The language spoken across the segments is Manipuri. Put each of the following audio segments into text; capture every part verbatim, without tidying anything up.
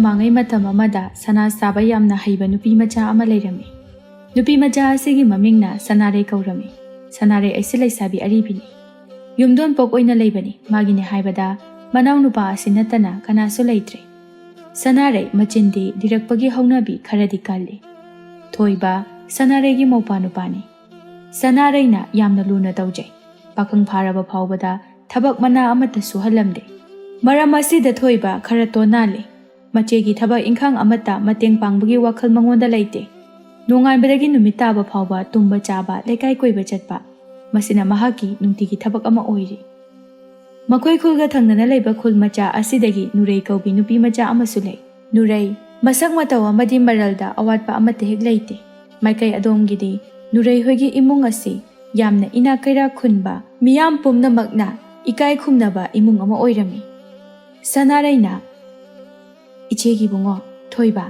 ꯃꯃꯥꯡꯉꯩ ꯃꯇꯝ ꯑꯃꯗ ꯁꯅꯥ ꯁꯥꯕ ꯌꯥꯝꯅ ꯍꯩꯕ ꯅꯨꯄꯤ ꯃꯆꯥ ꯑꯃ ꯂꯩꯔꯝꯃꯤ꯫ ꯅꯨꯄꯤ ꯃꯆꯥ ꯑꯁꯤꯒꯤ ꯃꯃꯤꯡꯅ ꯁꯅꯥꯔꯩ ꯀꯧꯔꯝꯃꯤ꯫ ꯁꯅꯥꯔꯩ ꯑꯁꯤ ꯂꯩꯁꯥꯕꯤ ꯑꯔꯤꯕꯤꯅꯤ꯫ ꯌꯨꯝꯗꯣꯟꯄꯣꯛ ꯑꯣꯏꯅ ꯂꯩꯕꯅꯤ꯫ ꯃꯥꯒꯤꯅꯦ ꯍꯥꯏꯕꯗ ꯃꯅꯥꯎꯅꯨꯄꯥ ꯑꯁꯤ ꯅꯠꯇꯅ ꯀꯅꯥꯁꯨ ꯂꯩꯇ꯭ꯔꯦ꯫ ꯁꯅꯥꯔꯩ ꯃꯆꯤꯟꯗꯤ ꯂꯤꯔꯛꯄꯒꯤ ꯍꯧꯅꯕꯤ ꯈꯔꯗꯤ ꯀꯜꯂꯤ꯫ ꯊꯣꯏꯕ, ꯁꯅꯥꯔꯩꯒꯤ ꯃꯧꯄꯥ ꯅꯨꯄꯥꯅꯤ꯫ ꯁꯅꯥꯔꯩꯅ ꯌꯥꯝꯅ ꯂꯨꯅ ꯇꯧꯖꯩ꯫ ꯄꯥꯈꯪ ꯐꯥꯔꯕ ꯐꯥꯎꯕꯗ ꯊꯕꯛ ꯃꯅꯥ ꯑꯃꯠꯇ ꯁꯨꯍꯜꯂꯝꯗꯦ꯫ ꯃꯔꯝ ꯑꯁꯤꯗ ꯊꯣꯏꯕ ꯈꯔ ꯇꯣꯟꯅꯥꯜꯂꯤ꯫ ꯃꯆꯦꯒꯤ ꯊꯕꯛ ꯏꯪꯈꯥꯡ ꯑꯃꯠꯇ ꯃꯇꯦꯡ ꯄꯥꯡꯕꯒꯤ ꯋꯥꯈꯜ ꯃꯉꯣꯟꯗ ꯂꯩꯇꯦ꯫ ꯅꯣꯡꯉꯥꯟꯕꯗꯒꯤ ꯅꯨꯃꯤꯠ ꯇꯥꯕ ꯐꯥꯎꯕ ꯇꯨꯝꯕ ꯆꯥꯕ, ꯂꯩꯀꯥꯏ ꯀꯣꯏꯕ ꯆꯠꯄ, ꯃꯁꯤꯅ ꯃꯍꯥꯛꯀꯤ ꯅꯨꯡꯇꯤꯒꯤ ꯊꯕꯛ ꯑꯃ ꯑꯣꯏꯔꯤ꯫ ꯃꯈꯣꯏ ꯈꯨꯜꯒ ꯊꯪꯅꯅ ꯂꯩꯕ ꯈꯨꯜ ꯃꯆꯥ ꯑꯁꯤꯗꯒꯤ ꯅꯨꯔꯩ ꯀꯧꯕꯤ ꯅꯨꯄꯤ ꯃꯆꯥ ꯑꯃꯁꯨ ꯂꯩ꯫ ꯅꯨꯔꯩ, ꯃꯁꯛ ꯃꯇꯧ ꯑꯃꯗꯤ ꯃꯔꯜꯗ ꯑꯋꯥꯠꯄ ꯑꯃꯠꯇ ꯍꯦꯛ ꯂꯩꯇꯦ꯫ ꯃꯥꯏꯀꯩ ꯑꯗꯣꯝꯒꯤꯗꯤ ꯅꯨꯔꯩ ꯍꯣꯏꯒꯤ ꯏꯃꯨꯡ ꯑꯁꯤ ꯌꯥꯝꯅ ꯏꯅꯥꯛ ꯀꯩꯔꯥꯛ ꯈꯨꯟꯕ, ꯃꯤꯌꯥꯝ ꯄꯨꯝꯅꯃꯛꯅ ꯏꯀꯥꯏ ꯈꯨꯝꯅꯕ ꯏꯃꯨꯡ ꯑꯃ ꯑꯣꯏꯔꯝꯃꯤ꯫ ꯁꯅꯥꯔꯩꯅ, "ꯏꯆꯦꯒꯤ ꯏꯕꯨꯡꯉꯣ, ꯊꯣꯏꯕ,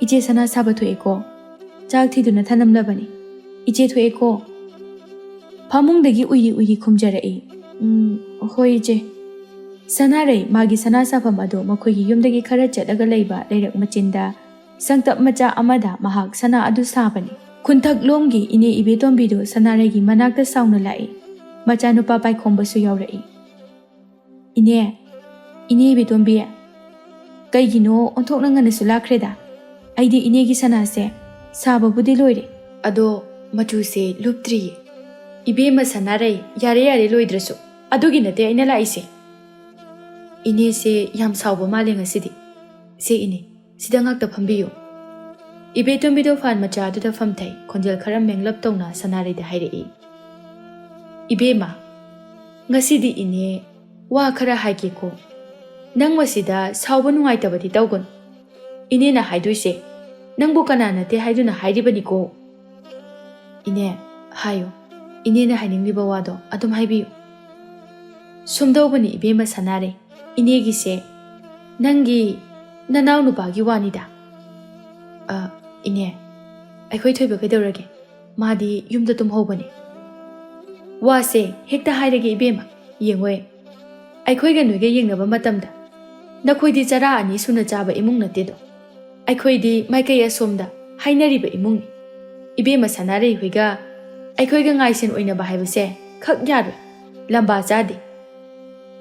ꯏꯆꯦ ꯁꯅꯥ ꯁꯥꯕ ꯊꯣꯛꯑꯦꯀꯣ꯫ ꯆꯥꯛ ꯊꯤꯗꯨꯅ ꯊꯅꯝꯂꯕꯅꯤ꯫ ꯏꯆꯦ ꯊꯣꯛꯑꯦꯀꯣ꯫" ꯐꯃꯨꯡꯗꯒꯤ ꯎꯏꯔꯤ ꯎꯏꯔꯤ ꯈꯨꯝꯖꯔꯛꯏ, "ꯎꯝ, ꯍꯣꯏ ꯏꯆꯦ꯫" ꯁꯅꯥꯔꯩ ꯃꯥꯒꯤ ꯁꯅꯥ ꯁꯥꯐꯝ ꯑꯗꯨ ꯃꯈꯣꯏꯒꯤ ꯌꯨꯝꯗꯒꯤ ꯈꯔ ꯆꯠꯂꯒ ꯂꯩꯕ ꯂꯩꯔꯛ ꯃꯆꯤꯟꯗ ꯁꯪꯇꯞ ꯃꯆꯥ ꯑꯃꯗ ꯃꯍꯥꯛ ꯁꯅꯥ ꯑꯗꯨ ꯁꯥꯕꯅꯤ꯫ ꯈꯨꯟꯊꯛꯂꯣꯝꯒꯤ ꯏꯅꯦ ꯏꯕꯦꯇꯣꯝꯕꯤꯗꯨ ꯁꯅꯥꯔꯩꯒꯤ ꯃꯅꯥꯛꯇ ꯁꯥꯎꯅ ꯂꯥꯛꯏ꯫ ꯃꯆꯥꯅꯨꯄꯥ ꯄꯥꯏꯈꯣꯝꯕꯁꯨ ꯌꯥꯎꯔꯛꯏ꯫ "ꯏꯅꯦ, ꯏꯅꯦ ꯏꯕꯦꯇꯣꯝꯕꯤ, ꯀꯩꯒꯤꯅꯣ ꯑꯣꯟꯊꯣꯛꯅ ꯉꯟꯅꯁꯨ ꯂꯥꯛꯈ꯭ꯔꯦꯗ? ꯑꯩꯗꯤ ꯏꯅꯦꯒꯤ ꯁꯅꯥꯁꯦ ꯁꯥꯕꯕꯨꯗꯤ ꯂꯣꯏꯔꯦ, ꯑꯗꯣ ꯃꯆꯨꯁꯦ ꯂꯨꯞꯇ꯭ꯔꯤꯌꯦ꯫" "ꯏꯕꯦꯝꯃ ꯁꯅꯥꯔꯩ, ꯌꯥꯔꯦ ꯌꯥꯔꯦ, ꯂꯣꯏꯗ꯭ꯔꯁꯨ, ꯑꯗꯨꯒꯤ ꯅꯠꯇꯦ ꯑꯩꯅ ꯂꯥꯛꯏꯁꯦ꯫ ꯏꯅꯦꯁꯦ ꯌꯥꯝ ꯁꯥꯎꯕ ꯃꯥꯜꯂꯦ ꯉꯁꯤꯗꯤ꯫ ꯁꯦ ꯏꯅꯦ, ꯁꯤꯗ ꯉꯥꯛꯇ ꯐꯝꯕꯤꯌꯨ꯫" ꯏꯕꯦꯇꯣꯝꯕꯤꯗꯣ ꯐꯥꯟ ꯃꯆꯥ ꯑꯗꯨꯗ ꯐꯝꯊꯩ, ꯈꯣꯟꯖꯦꯜ ꯈꯔ ꯃꯦꯡꯂꯞ ꯇꯧꯅ ꯁꯅꯥꯔꯩꯗ ꯍꯥꯏꯔꯛꯏ, "ꯏꯕꯦꯝꯃ, ꯉꯁꯤꯗꯤ ꯏꯅꯦ ꯋꯥ ꯈꯔ ꯍꯥꯏꯒꯦꯀꯣ꯫ ꯅꯪ ꯃꯁꯤꯗ ꯁꯥꯎꯕ ꯅꯨꯡꯉꯥꯏꯇꯕꯗꯤ ꯇꯧꯒꯅꯨ꯫ ꯏꯅꯦꯅ ꯍꯥꯏꯗꯣꯏꯁꯦ ꯅꯪꯕꯨ ꯀꯅꯥ ꯅꯠꯇꯦ ꯍꯥꯏꯗꯨꯅ ꯍꯥꯏꯔꯤꯕꯅꯤꯀꯣ꯫" "ꯏꯅꯦ, ꯍꯥꯏꯌꯨ꯫ ꯏꯅꯦꯅ ꯍꯥꯏꯅꯤꯡꯂꯤꯕ ꯋꯥꯗꯣ ꯑꯗꯨꯝ ꯍꯥꯏꯕꯤꯌꯨ꯫" "ꯁꯨꯝꯗꯧꯕꯅꯤ ꯏꯕꯦꯝꯃ ꯁꯅꯥꯔꯩ, ꯏꯅꯦꯒꯤꯁꯦ ꯅꯪꯒꯤ ꯅꯅꯥꯎ ꯅꯨꯄꯥꯒꯤ ꯋꯥꯅꯤꯗ꯫" "ꯑ, ꯏꯅꯦ, ꯑꯩꯈꯣꯏ ꯊꯣꯏꯕ ꯀꯩꯗꯧꯔꯒꯦ? ꯃꯥꯗꯤ ꯌꯨꯝꯗ ꯇꯨꯝꯍꯧꯕꯅꯦ꯫" "ꯋꯥꯁꯦ ꯍꯦꯛꯇ ꯍꯥꯏꯔꯒꯦ ꯏꯕꯦꯝꯃ, ꯌꯦꯡꯉꯣꯏ, ꯑꯩꯈꯣꯏꯒ ꯅꯣꯏꯒ ꯌꯦꯡꯅꯕ ꯃꯇꯝꯗ ꯅꯈꯣꯏꯗꯤ ꯆꯔꯥ ꯑꯅꯤ ꯁꯨꯅ ꯆꯥꯕ ꯏꯃꯨꯡ ꯅꯠꯇꯦꯗꯣ꯫ ꯑꯩꯈꯣꯏꯗꯤ ꯃꯥꯏꯀꯩ ꯑꯁꯣꯝꯗ ꯍꯥꯏꯅꯔꯤꯕ ꯏꯃꯨꯡꯅꯤ꯫ ꯏꯕꯦꯝꯃ ꯁꯅꯥꯔꯩ ꯍꯣꯏꯒ ꯑꯩꯈꯣꯏꯒ ꯉꯥꯏꯁꯦꯟ ꯑꯣꯏꯅꯕ ꯍꯥꯏꯕꯁꯦ ꯈꯛ ꯌꯥꯔꯣꯏ, ꯂꯝꯕꯥ ꯆꯥꯗꯦ꯫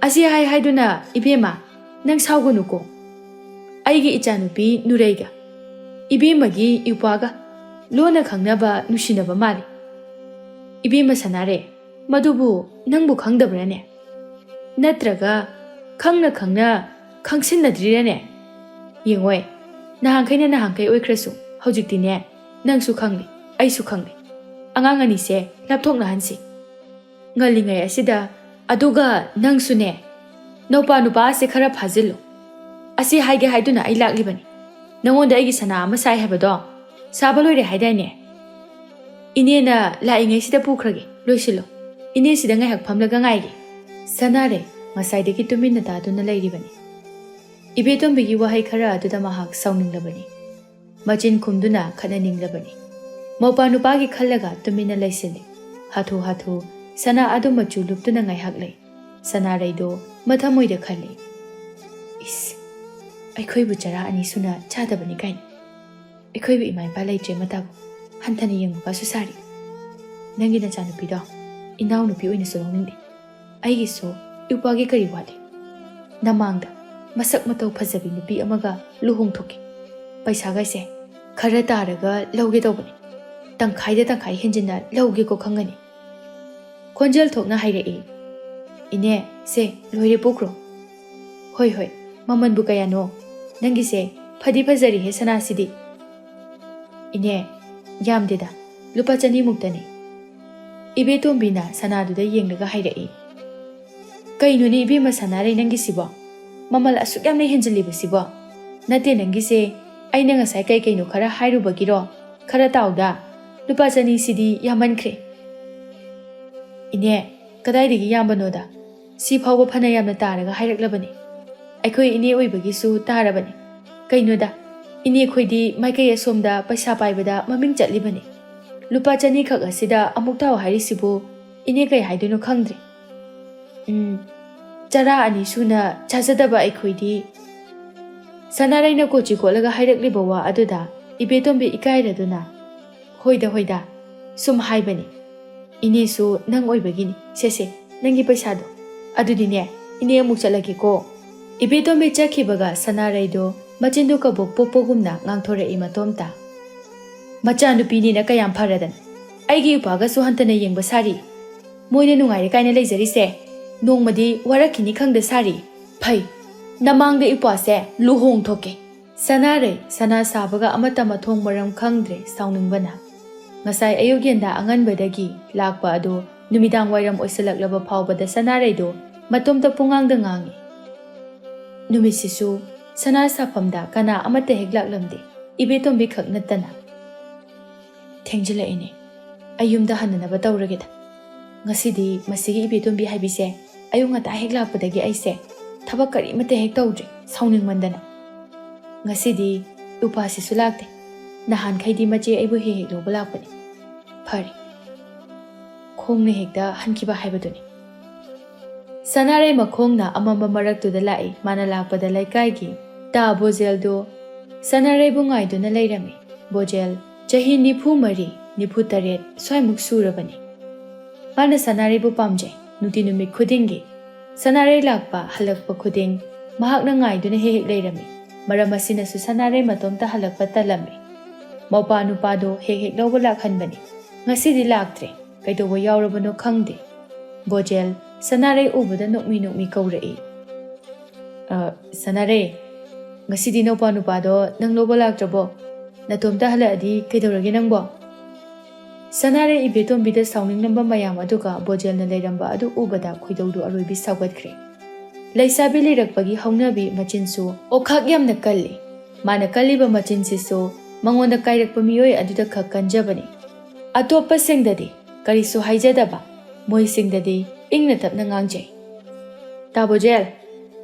ꯑꯁꯤ ꯍꯥꯏ ꯍꯥꯏꯗꯨꯅ ꯏꯕꯦꯝꯃ, ꯅꯪ ꯁꯥꯎꯒꯅꯨꯀꯣ꯫ ꯑꯩꯒꯤ ꯏꯆꯥꯅꯨꯄꯤ ꯅꯨꯔꯩꯒ ꯏꯕꯦꯝꯃꯒꯤ ꯏꯎꯄꯥꯒ ꯂꯣꯟꯅ ꯈꯪꯅꯕ ꯅꯨꯡꯁꯤꯅꯕ ꯃꯥꯜꯂꯤ꯫ ꯏꯕꯦꯝꯃ ꯁꯅꯥꯔꯩ, ꯃꯗꯨꯕꯨ ꯅꯪꯕꯨ ꯈꯪꯗꯕ꯭ꯔꯥꯅꯦ? ꯅꯠꯇ꯭ꯔꯒ ꯈꯪꯅ ꯈꯪꯅ ꯈꯪꯁꯤꯟꯅꯗ꯭ꯔꯤꯔꯅꯦ? ꯌꯦꯡꯉꯣꯏ, ꯅꯍꯥꯟꯈꯩꯅ ꯅꯍꯥꯟꯈꯩ ꯑꯣꯏꯈ꯭ꯔꯁꯨ, ꯍꯧꯖꯤꯛꯇꯤꯅꯦ, ꯅꯪꯁꯨ ꯈꯪꯂꯤ, ꯑꯩꯁꯨ ꯈꯪꯂꯤ꯫ ꯑꯉꯥꯡ ꯑꯅꯤꯁꯦ ꯂꯥꯞꯊꯣꯛꯅꯍꯟꯁꯤ꯫ ꯉꯜꯂꯤꯉꯩ ꯑꯁꯤꯗ, ꯑꯗꯨꯒ ꯅꯪꯁꯨꯅꯦ, ꯅꯧꯄꯥ ꯅꯨꯄꯥ ꯑꯁꯦ ꯈꯔ ꯐꯥꯖꯤꯜꯂꯨ꯫ ꯑꯁꯤ ꯍꯥꯏꯒꯦ ꯍꯥꯏꯗꯨꯅ ꯑꯩ ꯂꯥꯛꯂꯤꯕꯅꯤ꯫ ꯅꯉꯣꯟꯗ ꯑꯩꯒꯤ ꯁꯅꯥ ꯑꯃ ꯁꯥꯏ ꯍꯥꯏꯕꯗꯣ, ꯁꯥꯕ ꯂꯣꯏꯔꯦ ꯍꯥꯏꯗꯥꯏꯅꯦ? ꯏꯅꯦꯅ ꯂꯥꯛꯏꯉꯩꯁꯤꯗ ꯄꯨꯈ꯭ꯔꯒꯦ, ꯂꯣꯏꯁꯤꯜꯂꯣ꯫ ꯏꯅꯦ ꯁꯤꯗ ꯉꯥꯏꯍꯥꯛ ꯐꯝꯂꯒ ꯉꯥꯏꯒꯦ꯫ ꯁꯅꯥꯔꯩ ꯉꯁꯥꯏꯗꯒꯤ ꯇꯨꯃꯤꯟꯅ ꯇꯥꯗꯨꯅ ꯂꯩꯔꯤꯕꯅꯤ꯫ ꯏꯕꯦꯇꯣꯝꯕꯤꯒꯤ ꯋꯥꯍꯩ ꯈꯔ ꯑꯗꯨꯗ ꯃꯍꯥꯛ ꯁꯥꯎꯅꯤꯡꯂꯕꯅꯤ꯫ ꯃꯆꯤꯟ ꯈꯨꯝꯗꯨꯅ ꯈꯠꯅꯅꯤꯡꯂꯕꯅꯤ꯫ ꯃꯧꯄꯥ ꯅꯨꯄꯥꯒꯤ ꯈꯜꯂꯒ ꯇꯨꯃꯤꯟꯅ ꯂꯩꯁꯤꯜꯂꯤ꯫ ꯍꯥꯊꯨ ꯍꯥꯊꯨ ꯁꯅꯥ ꯑꯗꯨ ꯃꯆꯨ ꯂꯨꯞꯇꯨꯅ ꯉꯥꯏꯍꯥꯛ ꯂꯩ꯫ ꯁꯅꯥꯔꯩꯗꯣ ꯃꯊꯃꯣꯏꯗ ꯈꯜꯂꯤ, "ꯏꯁ, ꯑꯩꯈꯣꯏꯕꯨ ꯆꯔꯥ ꯑꯅꯤ ꯁꯨꯅ ꯆꯥꯗꯕꯅꯤ ꯀꯥꯏꯅ꯫ ꯑꯩꯈꯣꯏꯕꯨ ꯏꯃꯥ ꯏꯄꯥ ꯂꯩꯇ꯭ꯔꯦ ꯃꯇꯥꯒꯨꯝ ꯍꯟꯊꯅ ꯌꯦꯡꯕꯒꯁꯨ ꯁꯥꯔꯤ꯫ ꯅꯪꯒꯤ ꯅꯆꯥꯅꯨꯄꯤꯗꯣ ꯏꯅꯥꯎꯅꯨꯄꯤ ꯑꯣꯏꯅꯁꯨ ꯂꯧꯅꯤꯡꯗꯦ꯫ ꯑꯩꯒꯤꯁꯨ ꯏꯎꯄꯥꯒꯤ ꯀꯔꯤ ꯋꯥꯠꯂꯤ? ꯅꯃꯥꯡꯗ ꯃꯁꯛ ꯃꯇꯧ ꯐꯖꯕꯤ ꯅꯨꯄꯤ ꯑꯃꯒ ꯂꯨꯍꯣꯡꯊꯣꯛꯀꯦ꯫ ꯄꯩꯁꯥꯒꯁꯦ ꯈꯔ ꯇꯥꯔꯒ ꯂꯧꯒꯦ ꯇꯧꯕꯅꯤ꯫ ꯇꯪꯈꯥꯏꯗ ꯇꯪꯈꯥꯏ ꯍꯦꯟꯖꯤꯟꯅ ꯂꯧꯒꯦꯀꯣ ꯈꯪꯒꯅꯤ꯫" ꯈꯣꯟꯖꯦꯜ ꯊꯣꯛꯅ ꯍꯥꯏꯔꯛꯏ, "ꯏꯅꯦ, ꯁꯦ, ꯂꯣꯏꯔꯦ, ꯄꯨꯈ꯭ꯔꯣ꯫" "ꯍꯣꯏ, ꯍꯣꯏ, ꯃꯃꯜꯕꯨ ꯀꯌꯥꯅꯣ? ꯅꯪꯒꯤꯁꯦ ꯐꯗꯤ ꯐꯖꯔꯤꯍꯦ ꯁꯅꯥꯁꯤꯗꯤ꯫" "ꯏꯅꯦ, ꯌꯥꯝꯗꯦꯗ, ꯂꯨꯄꯥ ꯆꯅꯤꯃꯨꯛꯇꯅꯤ꯫" ꯏꯕꯦꯇꯣꯝꯕꯤꯅ ꯁꯅꯥꯗꯨꯗ ꯌꯦꯡꯂꯒ ꯍꯥꯏꯔꯛꯏ, "ꯀꯩꯅꯣꯅꯦ ꯏꯕꯦꯝꯃ ꯁꯅꯥꯔꯩ ꯅꯪꯒꯤꯁꯤꯕꯣ? ꯃꯃꯜ ꯑꯁꯨꯛ ꯌꯥꯝꯅ ꯍꯦꯟꯖꯤꯜꯂꯤꯕꯁꯤꯕꯣ? ꯅꯠꯇꯦ ꯅꯪꯒꯤꯁꯦ, ꯑꯩꯅ ꯉꯁꯥꯏ ꯀꯩ ꯀꯩꯅꯣ ꯈꯔ ꯍꯥꯏꯔꯨꯕꯒꯤꯔꯣ? ꯈꯔ ꯇꯥꯎꯗ, ꯂꯨꯄꯥ ꯆꯅꯤꯁꯤꯗꯤ ꯌꯥꯝꯃꯟꯈ꯭ꯔꯦ꯫" "ꯏꯅꯦ, ꯀꯗꯥꯏꯗꯒꯤ ꯌꯥꯝꯕꯅꯣꯗ? ꯁꯤ ꯐꯥꯎꯕ ꯐꯅ ꯌꯥꯝꯅ ꯇꯥꯔꯒ ꯍꯥꯏꯔꯛꯂꯕꯅꯤ꯫ ꯑꯩꯈꯣꯏ ꯏꯅꯦ ꯑꯣꯏꯕꯒꯤꯁꯨ ꯇꯥꯔꯕꯅꯤ꯫ ꯀꯩꯅꯣꯗ, ꯏꯅꯦ ꯑꯩꯈꯣꯏꯗꯤ ꯃꯥꯏꯀꯩ ꯑꯁꯣꯝꯗ ꯄꯩꯁꯥ ꯄꯥꯏꯕꯗ ꯃꯃꯤꯡ ꯆꯠꯂꯤꯕꯅꯤ꯫ ꯂꯨꯄꯥ ꯆꯅꯤꯈꯛ ꯑꯁꯤꯗ ꯑꯃꯨꯛ ꯇꯥꯎ ꯍꯥꯏꯔꯤꯁꯤꯕꯨ ꯏꯅꯦ ꯀꯩ ꯍꯥꯏꯗꯣꯏꯅꯣ ꯈꯪꯗ꯭ꯔꯦ꯫" "ꯎꯝ, ꯆꯔꯥ ꯑꯅꯤ ꯁꯨꯅ ꯆꯥꯖꯗꯕ ꯑꯩꯈꯣꯏꯗꯤ꯫ ꯁꯅꯥꯔꯩꯅ ꯀꯣꯆꯤ ꯀꯣꯠꯂꯒ ꯍꯥꯏꯔꯛꯂꯤꯕ ꯋꯥ ꯑꯗꯨꯗ ꯏꯕꯦꯇꯣꯝꯕꯤ ꯏꯀꯥꯏꯔꯗꯨꯅ, "ꯍꯣꯏꯗ, ꯍꯣꯏꯗ, ꯁꯨꯝ ꯍꯥꯏꯕꯅꯤ꯫ ꯏꯅꯦꯁꯨ ꯅꯪ ꯑꯣꯏꯕꯒꯤꯅꯤ꯫ ꯁꯦ, ꯁꯦ, ꯅꯪꯒꯤ ꯄꯩꯁꯥꯗꯣ꯫ ꯑꯗꯨꯗꯤꯅꯦ, ꯏꯅꯦ ꯑꯃꯨꯛ ꯆꯠꯂꯒꯦꯀꯣ꯫" ꯏꯕꯦꯇꯣꯝꯕꯤ ꯆꯠꯈꯤꯕꯒ ꯁꯅꯥꯔꯩꯗꯣ ꯃꯆꯤꯟꯗꯨ ꯀꯕꯣꯛ ꯄꯣꯛꯄꯒꯨꯝꯅ ꯉꯥꯡꯊꯣꯔꯛꯏ ꯃꯇꯣꯝꯇ꯫ "ꯃꯆꯥꯅꯨꯄꯤꯅꯤꯅ ꯀꯌꯥꯝ ꯐꯔꯗꯅ꯫ ꯑꯩꯒꯤ ꯏꯄꯥꯒꯁꯨ ꯍꯟꯊꯅ ꯌꯦꯡꯕ ꯁꯥꯔꯤ꯫ ꯃꯣꯏꯅ ꯅꯨꯡꯉꯥꯏꯔꯦ ꯀꯥꯏꯅ ꯂꯩꯖꯔꯤꯁꯦ꯫ ꯅꯣꯡꯃꯗꯤ ꯋꯥꯔꯛꯈꯤꯅꯤ ꯈꯪꯗ ꯁꯥꯔꯤ꯫ ꯐꯩ, ꯅꯃꯥꯡꯗ ꯏꯄꯥꯁꯦ ꯂꯨꯍꯣꯡ ꯊꯣꯛꯀꯦ꯫" ꯁꯅꯥꯔꯩ ꯁꯅꯥ ꯁꯥꯕꯒ ꯑꯃꯠꯇ ꯃꯊꯣꯡ ꯃꯔꯝ ꯈꯪꯗ꯭ꯔꯦ ꯁꯥꯎꯅꯤꯡꯕꯅ꯫ ꯉꯁꯥꯏ ꯑꯌꯨꯛ ꯌꯦꯟꯗꯥ ꯑꯉꯟꯕꯗꯒꯤ ꯂꯥꯛꯄ ꯑꯗꯨ ꯅꯨꯃꯤꯗꯥꯡ ꯋꯥꯏꯔꯝ ꯑꯣꯏꯁꯤꯜꯂꯛꯂꯕ ꯐꯥꯎꯕꯗ ꯁꯅꯥꯔꯩꯗꯣ ꯃꯇꯣꯝꯇ ꯄꯨꯡꯉꯥꯡꯗ ꯉꯥꯡꯏ꯫ ꯅꯨꯃꯤꯠꯁꯤꯁꯨ ꯁꯅꯥ ꯁꯥꯐꯝꯗ ꯀꯅꯥ ꯑꯃꯠꯇ ꯍꯦꯛ ꯂꯥꯛꯂꯝꯗꯦ, ꯏꯕꯦꯇꯣꯝꯕꯤ ꯈꯛ ꯅꯠꯇꯅ꯫ "ꯊꯦꯡꯖꯤꯜꯂꯛꯏꯅꯦ, ꯑꯩ ꯌꯨꯝꯗ ꯍꯟꯅꯅꯕ ꯇꯧꯔꯒꯦꯗ꯫ ꯉꯁꯤꯗꯤ ꯃꯁꯤꯒꯤ ꯏꯕꯦꯇꯣꯝꯕꯤ ꯍꯥꯏꯕꯤꯁꯦ ꯑꯌꯨꯛ ꯉꯟꯇꯥ ꯍꯦꯛ ꯂꯥꯛꯄꯗꯒꯤ ꯑꯩꯁꯦ ꯊꯕꯛ ꯀꯔꯤꯃꯠꯇ ꯍꯦꯛ ꯇꯧꯗ꯭ꯔꯦ, ꯁꯥꯎꯅꯤꯡꯃꯟꯗꯅ꯫ ꯉꯁꯤꯗꯤ ꯎꯄꯥꯁꯤꯁꯨ ꯂꯥꯛꯇꯦ꯫ ꯅꯍꯥꯟꯈꯩꯗꯤ ꯃꯆꯦ ꯑꯩꯕꯨ ꯍꯦꯛ ꯍꯦꯛ ꯂꯧꯕ ꯂꯥꯛꯄꯅꯤ꯫ ꯐꯔꯦ, ꯈꯣꯡꯅ ꯍꯦꯛꯇ ꯍꯟꯈꯤꯕ ꯍꯥꯏꯕꯗꯨꯅꯤ꯫" ꯁꯅꯥꯔꯩ ꯃꯈꯣꯡꯅ ꯑꯃꯝꯕ ꯃꯔꯛꯇꯨꯗ ꯂꯥꯛꯏ꯫ ꯃꯥꯅ ꯂꯥꯛꯄꯗ ꯂꯩꯀꯥꯏꯒꯤ ꯇꯥ ꯕꯣꯖꯦꯜꯗꯣ, ꯁꯅꯥꯔꯩꯕꯨ ꯉꯥꯏꯗꯨꯅ ꯂꯩꯔꯝꯃꯤ꯫ ꯕꯣꯖꯦꯜ ꯆꯍꯤ ꯅꯤꯐꯨ ꯃꯔꯤ, ꯅꯤꯐꯨ ꯇꯔꯦꯠ ꯁ꯭ꯋꯥꯏꯃꯨꯛ ꯁꯨꯔꯕꯅꯤ꯫ ꯃꯥꯅ ꯁꯅꯥꯔꯩꯕꯨ ꯄꯥꯝꯖꯩ꯫ ꯅꯨꯡꯇꯤ ꯅꯨꯃꯤꯠ ꯈꯨꯗꯤꯡꯒꯤ ꯁꯅꯥꯔꯩ ꯂꯥꯛꯄ, ꯍꯜꯂꯛꯄ ꯈꯨꯗꯤꯡ ꯃꯍꯥꯛꯅ ꯉꯥꯏꯗꯨꯅ ꯍꯦꯛ ꯍꯦꯛ ꯂꯩꯔꯝꯃꯤ꯫ ꯃꯔꯝ ꯑꯁꯤꯅꯁꯨ ꯁꯅꯥꯔꯩ ꯃꯇꯣꯝꯇ ꯍꯜꯂꯛꯄ ꯇꯜꯂꯝꯃꯤ꯫ ꯃꯧꯄꯥ ꯅꯨꯄꯥꯗꯣ ꯍꯦꯛ ꯍꯦꯛ ꯂꯧꯕ ꯂꯥꯛꯍꯟꯕꯅꯤ꯫ ꯉꯁꯤꯗꯤ ꯂꯥꯛꯇ꯭ꯔꯦ꯫ ꯀꯩꯗꯧꯕ ꯌꯥꯎꯔꯕꯅꯣ ꯈꯪꯗꯦ꯫ ꯕꯣꯖꯦꯜ ꯁꯅꯥꯔꯩ ꯎꯕꯗ ꯅꯣꯛꯃꯤ ꯅꯣꯛꯃꯤ ꯀꯧꯔꯛꯏ꯫ "ꯑ, ꯁꯅꯥꯔꯩ, ꯉꯁꯤꯗꯤ ꯅꯧꯄꯥ ꯅꯨꯄꯥꯗꯣ ꯅꯪ ꯂꯧꯕ ꯂꯥꯛꯇ꯭ꯔꯕꯣ? ꯅꯇꯣꯝꯇ ꯍꯜꯂꯛꯑꯗꯤ ꯀꯩꯗꯧꯔꯒꯦ ꯅꯪꯕꯣ?" ꯁꯅꯥꯔꯩ ꯏꯕꯦꯇꯣꯝꯕꯤꯗ ꯁꯥꯎꯅꯤꯡꯂꯝꯕ ꯃꯌꯥꯝ ꯑꯗꯨꯒ ꯕꯣꯖꯦꯜꯅ ꯂꯩꯔꯝꯕ ꯑꯗꯨ ꯎꯕꯗ ꯈꯣꯏꯗꯧꯗꯨ ꯑꯔꯣꯏꯕꯤ ꯁꯥꯎꯒꯠꯈ꯭ꯔꯦ꯫ ꯂꯩꯁꯥꯕꯤ ꯂꯤꯔꯛꯄꯒꯤ ꯍꯧꯅꯕꯤ ꯃꯆꯤꯟꯁꯨ ꯑꯣꯈꯥꯛ ꯌꯥꯝꯅ ꯀꯜꯂꯤ꯫ ꯃꯥꯅ ꯀꯜꯂꯤꯕ ꯃꯆꯤꯟꯁꯤꯁꯨ ꯃꯉꯣꯟꯗ ꯀꯥꯏꯔꯛꯄ ꯃꯤꯑꯣꯏ ꯑꯗꯨꯗ ꯈꯛ ꯀꯟꯖꯕꯅꯤ꯫ ꯑꯇꯣꯞꯄꯁꯤꯡꯗꯗꯤ ꯀꯔꯤꯁꯨ ꯍꯥꯏꯖꯗꯕ, ꯃꯣꯏꯁꯤꯡꯗꯗꯤ ꯏꯪꯅ ꯇꯞꯅ ꯉꯥꯡꯖꯩ꯫ "ꯇꯥ ꯕꯣꯖꯦꯜ,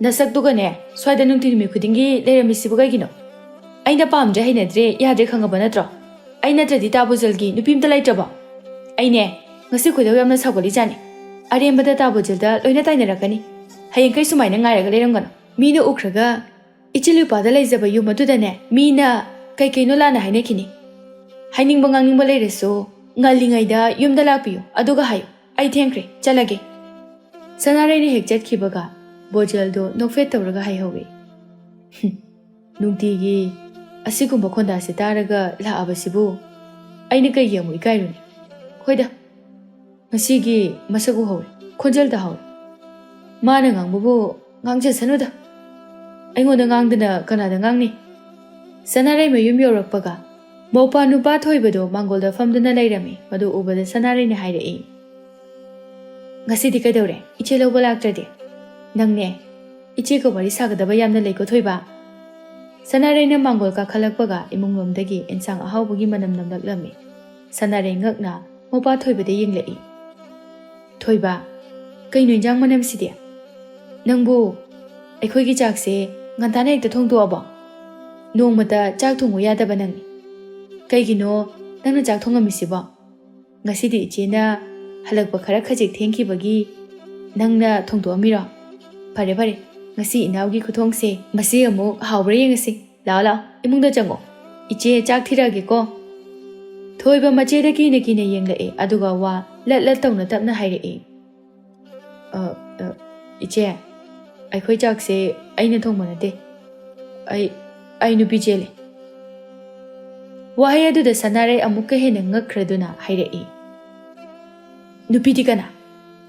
ꯅꯁꯛꯇꯨꯒꯅꯦ ꯁ꯭ꯋꯥꯏꯗ ꯅꯨꯡꯇꯤ ꯅꯨꯃꯤꯠ ꯈꯨꯗꯤꯡꯒꯤ ꯂꯩꯔꯝꯃꯤꯁꯤꯕꯨ ꯀꯩꯒꯤꯅꯣ? ꯑꯩꯅ ꯄꯥꯝꯗ꯭ꯔꯦ, ꯍꯩꯅꯗ꯭ꯔꯦ, ꯌꯥꯗ꯭ꯔꯦ ꯈꯪꯉꯕ ꯅꯠꯇ꯭ꯔꯣ? ꯑꯩ ꯅꯠꯇ꯭ꯔꯗꯤ ꯇꯥ ꯕꯣꯖꯦꯜꯒꯤ ꯅꯨꯄꯤ ꯑꯝꯇ ꯂꯩꯇ꯭ꯔꯕꯣ? ꯑꯩꯅꯦ ꯉꯁꯤ ꯈꯣꯏꯗꯧ ꯌꯥꯝꯅ ꯁꯥꯎꯒꯠꯂꯤꯖꯥꯠꯅꯤ꯫ ꯑꯔꯦꯝꯕꯗ ꯇꯥ ꯕꯣꯖꯦꯜꯗ ꯂꯣꯏꯅ ꯇꯥꯏꯅꯔꯛꯀꯅꯤ꯫" ꯍꯌꯦꯡꯈꯩ ꯁꯨꯃꯥꯏꯅ ꯉꯥꯏꯔꯒ ꯂꯩꯔꯝꯒꯅꯨ꯫ ꯃꯤꯅ ꯎꯈ꯭ꯔꯒ ꯏꯆꯤꯜ ꯏꯄꯥꯗ ꯂꯩꯖꯕ ꯌꯨꯝ ꯑꯗꯨꯗꯅꯦ ꯃꯤꯅ ꯀꯩ ꯀꯩꯅꯣ ꯂꯥꯟꯅ ꯍꯥꯏꯅꯈꯤꯅꯤ꯫ ꯍꯥꯏꯅꯤꯡꯕ ꯉꯥꯡꯅꯤꯡꯕ ꯂꯩꯔꯁꯨ ꯉꯜꯂꯤꯉꯩꯗ ꯌꯨꯝꯗ ꯂꯥꯛꯄꯤꯌꯨ, ꯑꯗꯨꯒ ꯍꯥꯏꯌꯨ, "ꯑꯩ ꯊꯦꯡꯈ꯭ꯔꯦ, ꯆꯠꯂꯒꯦ"꯫ ꯁꯅꯥꯔꯩꯅ ꯍꯦꯛ ꯆꯠꯈꯤꯕꯒ ꯕꯣꯖꯦꯜꯗꯣ ꯅꯣꯛꯐꯦꯠ ꯇꯧꯔꯒ ꯍꯥꯏꯍꯧꯋꯤ, "ꯍꯨꯝ, ꯅꯨꯡꯇꯤꯒꯤ ꯑꯁꯤꯒꯨꯝꯕ ꯈꯣꯟꯗꯥꯁꯦ ꯇꯥꯔꯒ ꯂꯥꯛꯑꯕꯁꯤꯕꯨ ꯑꯩꯅ ꯀꯩꯒꯤ ꯑꯃꯨꯛ ꯏꯀꯥꯏꯔꯨꯅꯤ? ꯍꯣꯏꯗ, ꯉꯁꯤꯒꯤ ꯃꯁꯛ ꯎꯍꯧꯔꯦ, ꯈꯣꯟꯖꯦꯜ ꯇꯥꯍꯧꯔꯦ꯫ ꯃꯥꯅ ꯉꯥꯡꯕꯕꯨ ꯉꯥꯡꯖꯁꯅꯨꯗ꯫ ꯑꯩꯉꯣꯟꯗ ꯉꯥꯡꯗꯅ ꯀꯅꯥꯗ ꯉꯥꯡꯅꯤ?" ꯁꯅꯥꯔꯩ ꯃꯌꯨꯝ ꯌꯧꯔꯛꯄꯒ ꯃꯧꯄꯥ ꯅꯨꯄꯥ ꯊꯣꯏꯕꯗꯣ ꯃꯥꯡꯒꯣꯜꯗ ꯐꯝꯗꯨꯅ ꯂꯩꯔꯝꯃꯤ꯫ ꯃꯗꯨ ꯎꯕꯗ ꯁꯅꯥꯔꯩꯅ ꯍꯥꯏꯔꯛꯏ, "ꯉꯁꯤꯗꯤ ꯀꯩꯗꯧꯔꯦ? ꯏꯆꯦ ꯂꯧꯕ ꯂꯥꯛꯇ꯭ꯔꯗꯤ? ꯅꯪꯅꯦ, ꯏꯆꯦꯒ ꯋꯥꯔꯤ ꯁꯥꯒꯗꯕ ꯌꯥꯝꯅ ꯂꯩꯀꯣ, ꯊꯣꯏꯕ?" ꯁꯅꯥꯔꯩꯅ ꯃꯥꯡꯒꯣꯜ ꯀꯥꯈꯠꯂꯛꯄꯒ ꯏꯃꯨꯡꯂꯣꯝꯗꯒꯤ ꯏꯟꯁꯥꯡ ꯑꯍꯥꯎꯕꯒꯤ ꯃꯅꯝ ꯅꯝꯂꯛꯂꯝꯃꯤ꯫ ꯁꯅꯥꯔꯩ ꯉꯛꯅ ꯃꯧꯄꯥ ꯊꯣꯏꯕꯗ ꯌꯦꯡꯂꯛꯏ꯫ "ꯊꯣꯏꯕ, ꯀꯩꯅꯣ ꯏꯟꯖꯥꯡ ꯃꯅꯝꯁꯤꯗꯤ? ꯅꯪꯕꯨ ꯑꯩꯈꯣꯏꯒꯤ ꯆꯥꯛꯁꯦ ꯉꯟꯇꯥꯅ ꯍꯦꯛꯇ ꯊꯣꯡꯗꯣꯛꯑꯕꯣ? ꯅꯣꯡꯃꯇ ꯆꯥꯛ ꯊꯣꯡꯉꯨ ꯌꯥꯗꯕ ꯅꯪꯅꯤ꯫ ꯀꯩꯒꯤꯅꯣ ꯅꯪꯅ ꯆꯥꯛ ꯊꯣꯡꯉꯝꯃꯤꯁꯤꯕꯣ? ꯉꯁꯤꯗꯤ ꯏꯆꯦꯅ ꯍꯜꯂꯛꯄ ꯈꯔ ꯈꯖꯤꯛ ꯊꯦꯡꯈꯤꯕꯒꯤ ꯅꯪꯅ ꯊꯣꯡꯗꯣꯛꯑꯝꯃꯤꯔꯣ? ꯐꯔꯦ, ꯐꯔꯦ, ꯉꯁꯤ ꯏꯅꯥꯎꯒꯤ ꯈꯨꯊꯣꯡꯁꯦ ꯃꯁꯤ ꯑꯃꯨꯛ ꯍꯥꯎꯕ꯭ꯔꯥ ꯌꯦꯡꯉꯁꯤ꯫ ꯂꯥꯛꯑꯣ, ꯂꯥꯛꯑꯣ, ꯏꯃꯨꯡꯗ ꯆꯪꯉꯣ꯫ ꯏꯆꯦ ꯆꯥꯛ ꯊꯤꯔꯛꯑꯒꯦꯀꯣ"꯫ ꯊꯣꯏꯕ ꯃꯆꯦꯗ ꯀꯤꯅ ꯀꯤꯅ ꯌꯦꯡꯂꯛꯑꯦ, ꯑꯗꯨꯒ ꯋꯥ ꯂꯠ ꯂꯠ ꯇꯧꯅ ꯇꯞꯅ ꯍꯥꯏꯔꯛꯏ, "ꯑ, ꯑ, ꯏꯆꯦ, ꯑꯩꯈꯣꯏ ꯆꯥꯛꯁꯦ ꯑꯩꯅ ꯊꯣꯡꯕ ꯅꯠꯇꯦ꯫ ꯑꯩ, ꯑꯩ ꯅꯨꯄꯤ ꯆꯦꯜꯂꯦ"꯫ ꯋꯥꯍꯩ ꯑꯗꯨꯗ ꯁꯅꯥꯔꯩ ꯑꯃꯨꯛꯀ ꯍꯦꯟꯅ ꯉꯛꯈ꯭ꯔꯗꯨꯅ ꯍꯥꯏꯔꯛꯏ, "ꯅꯨꯄꯤꯗꯤ ꯀꯅꯥ?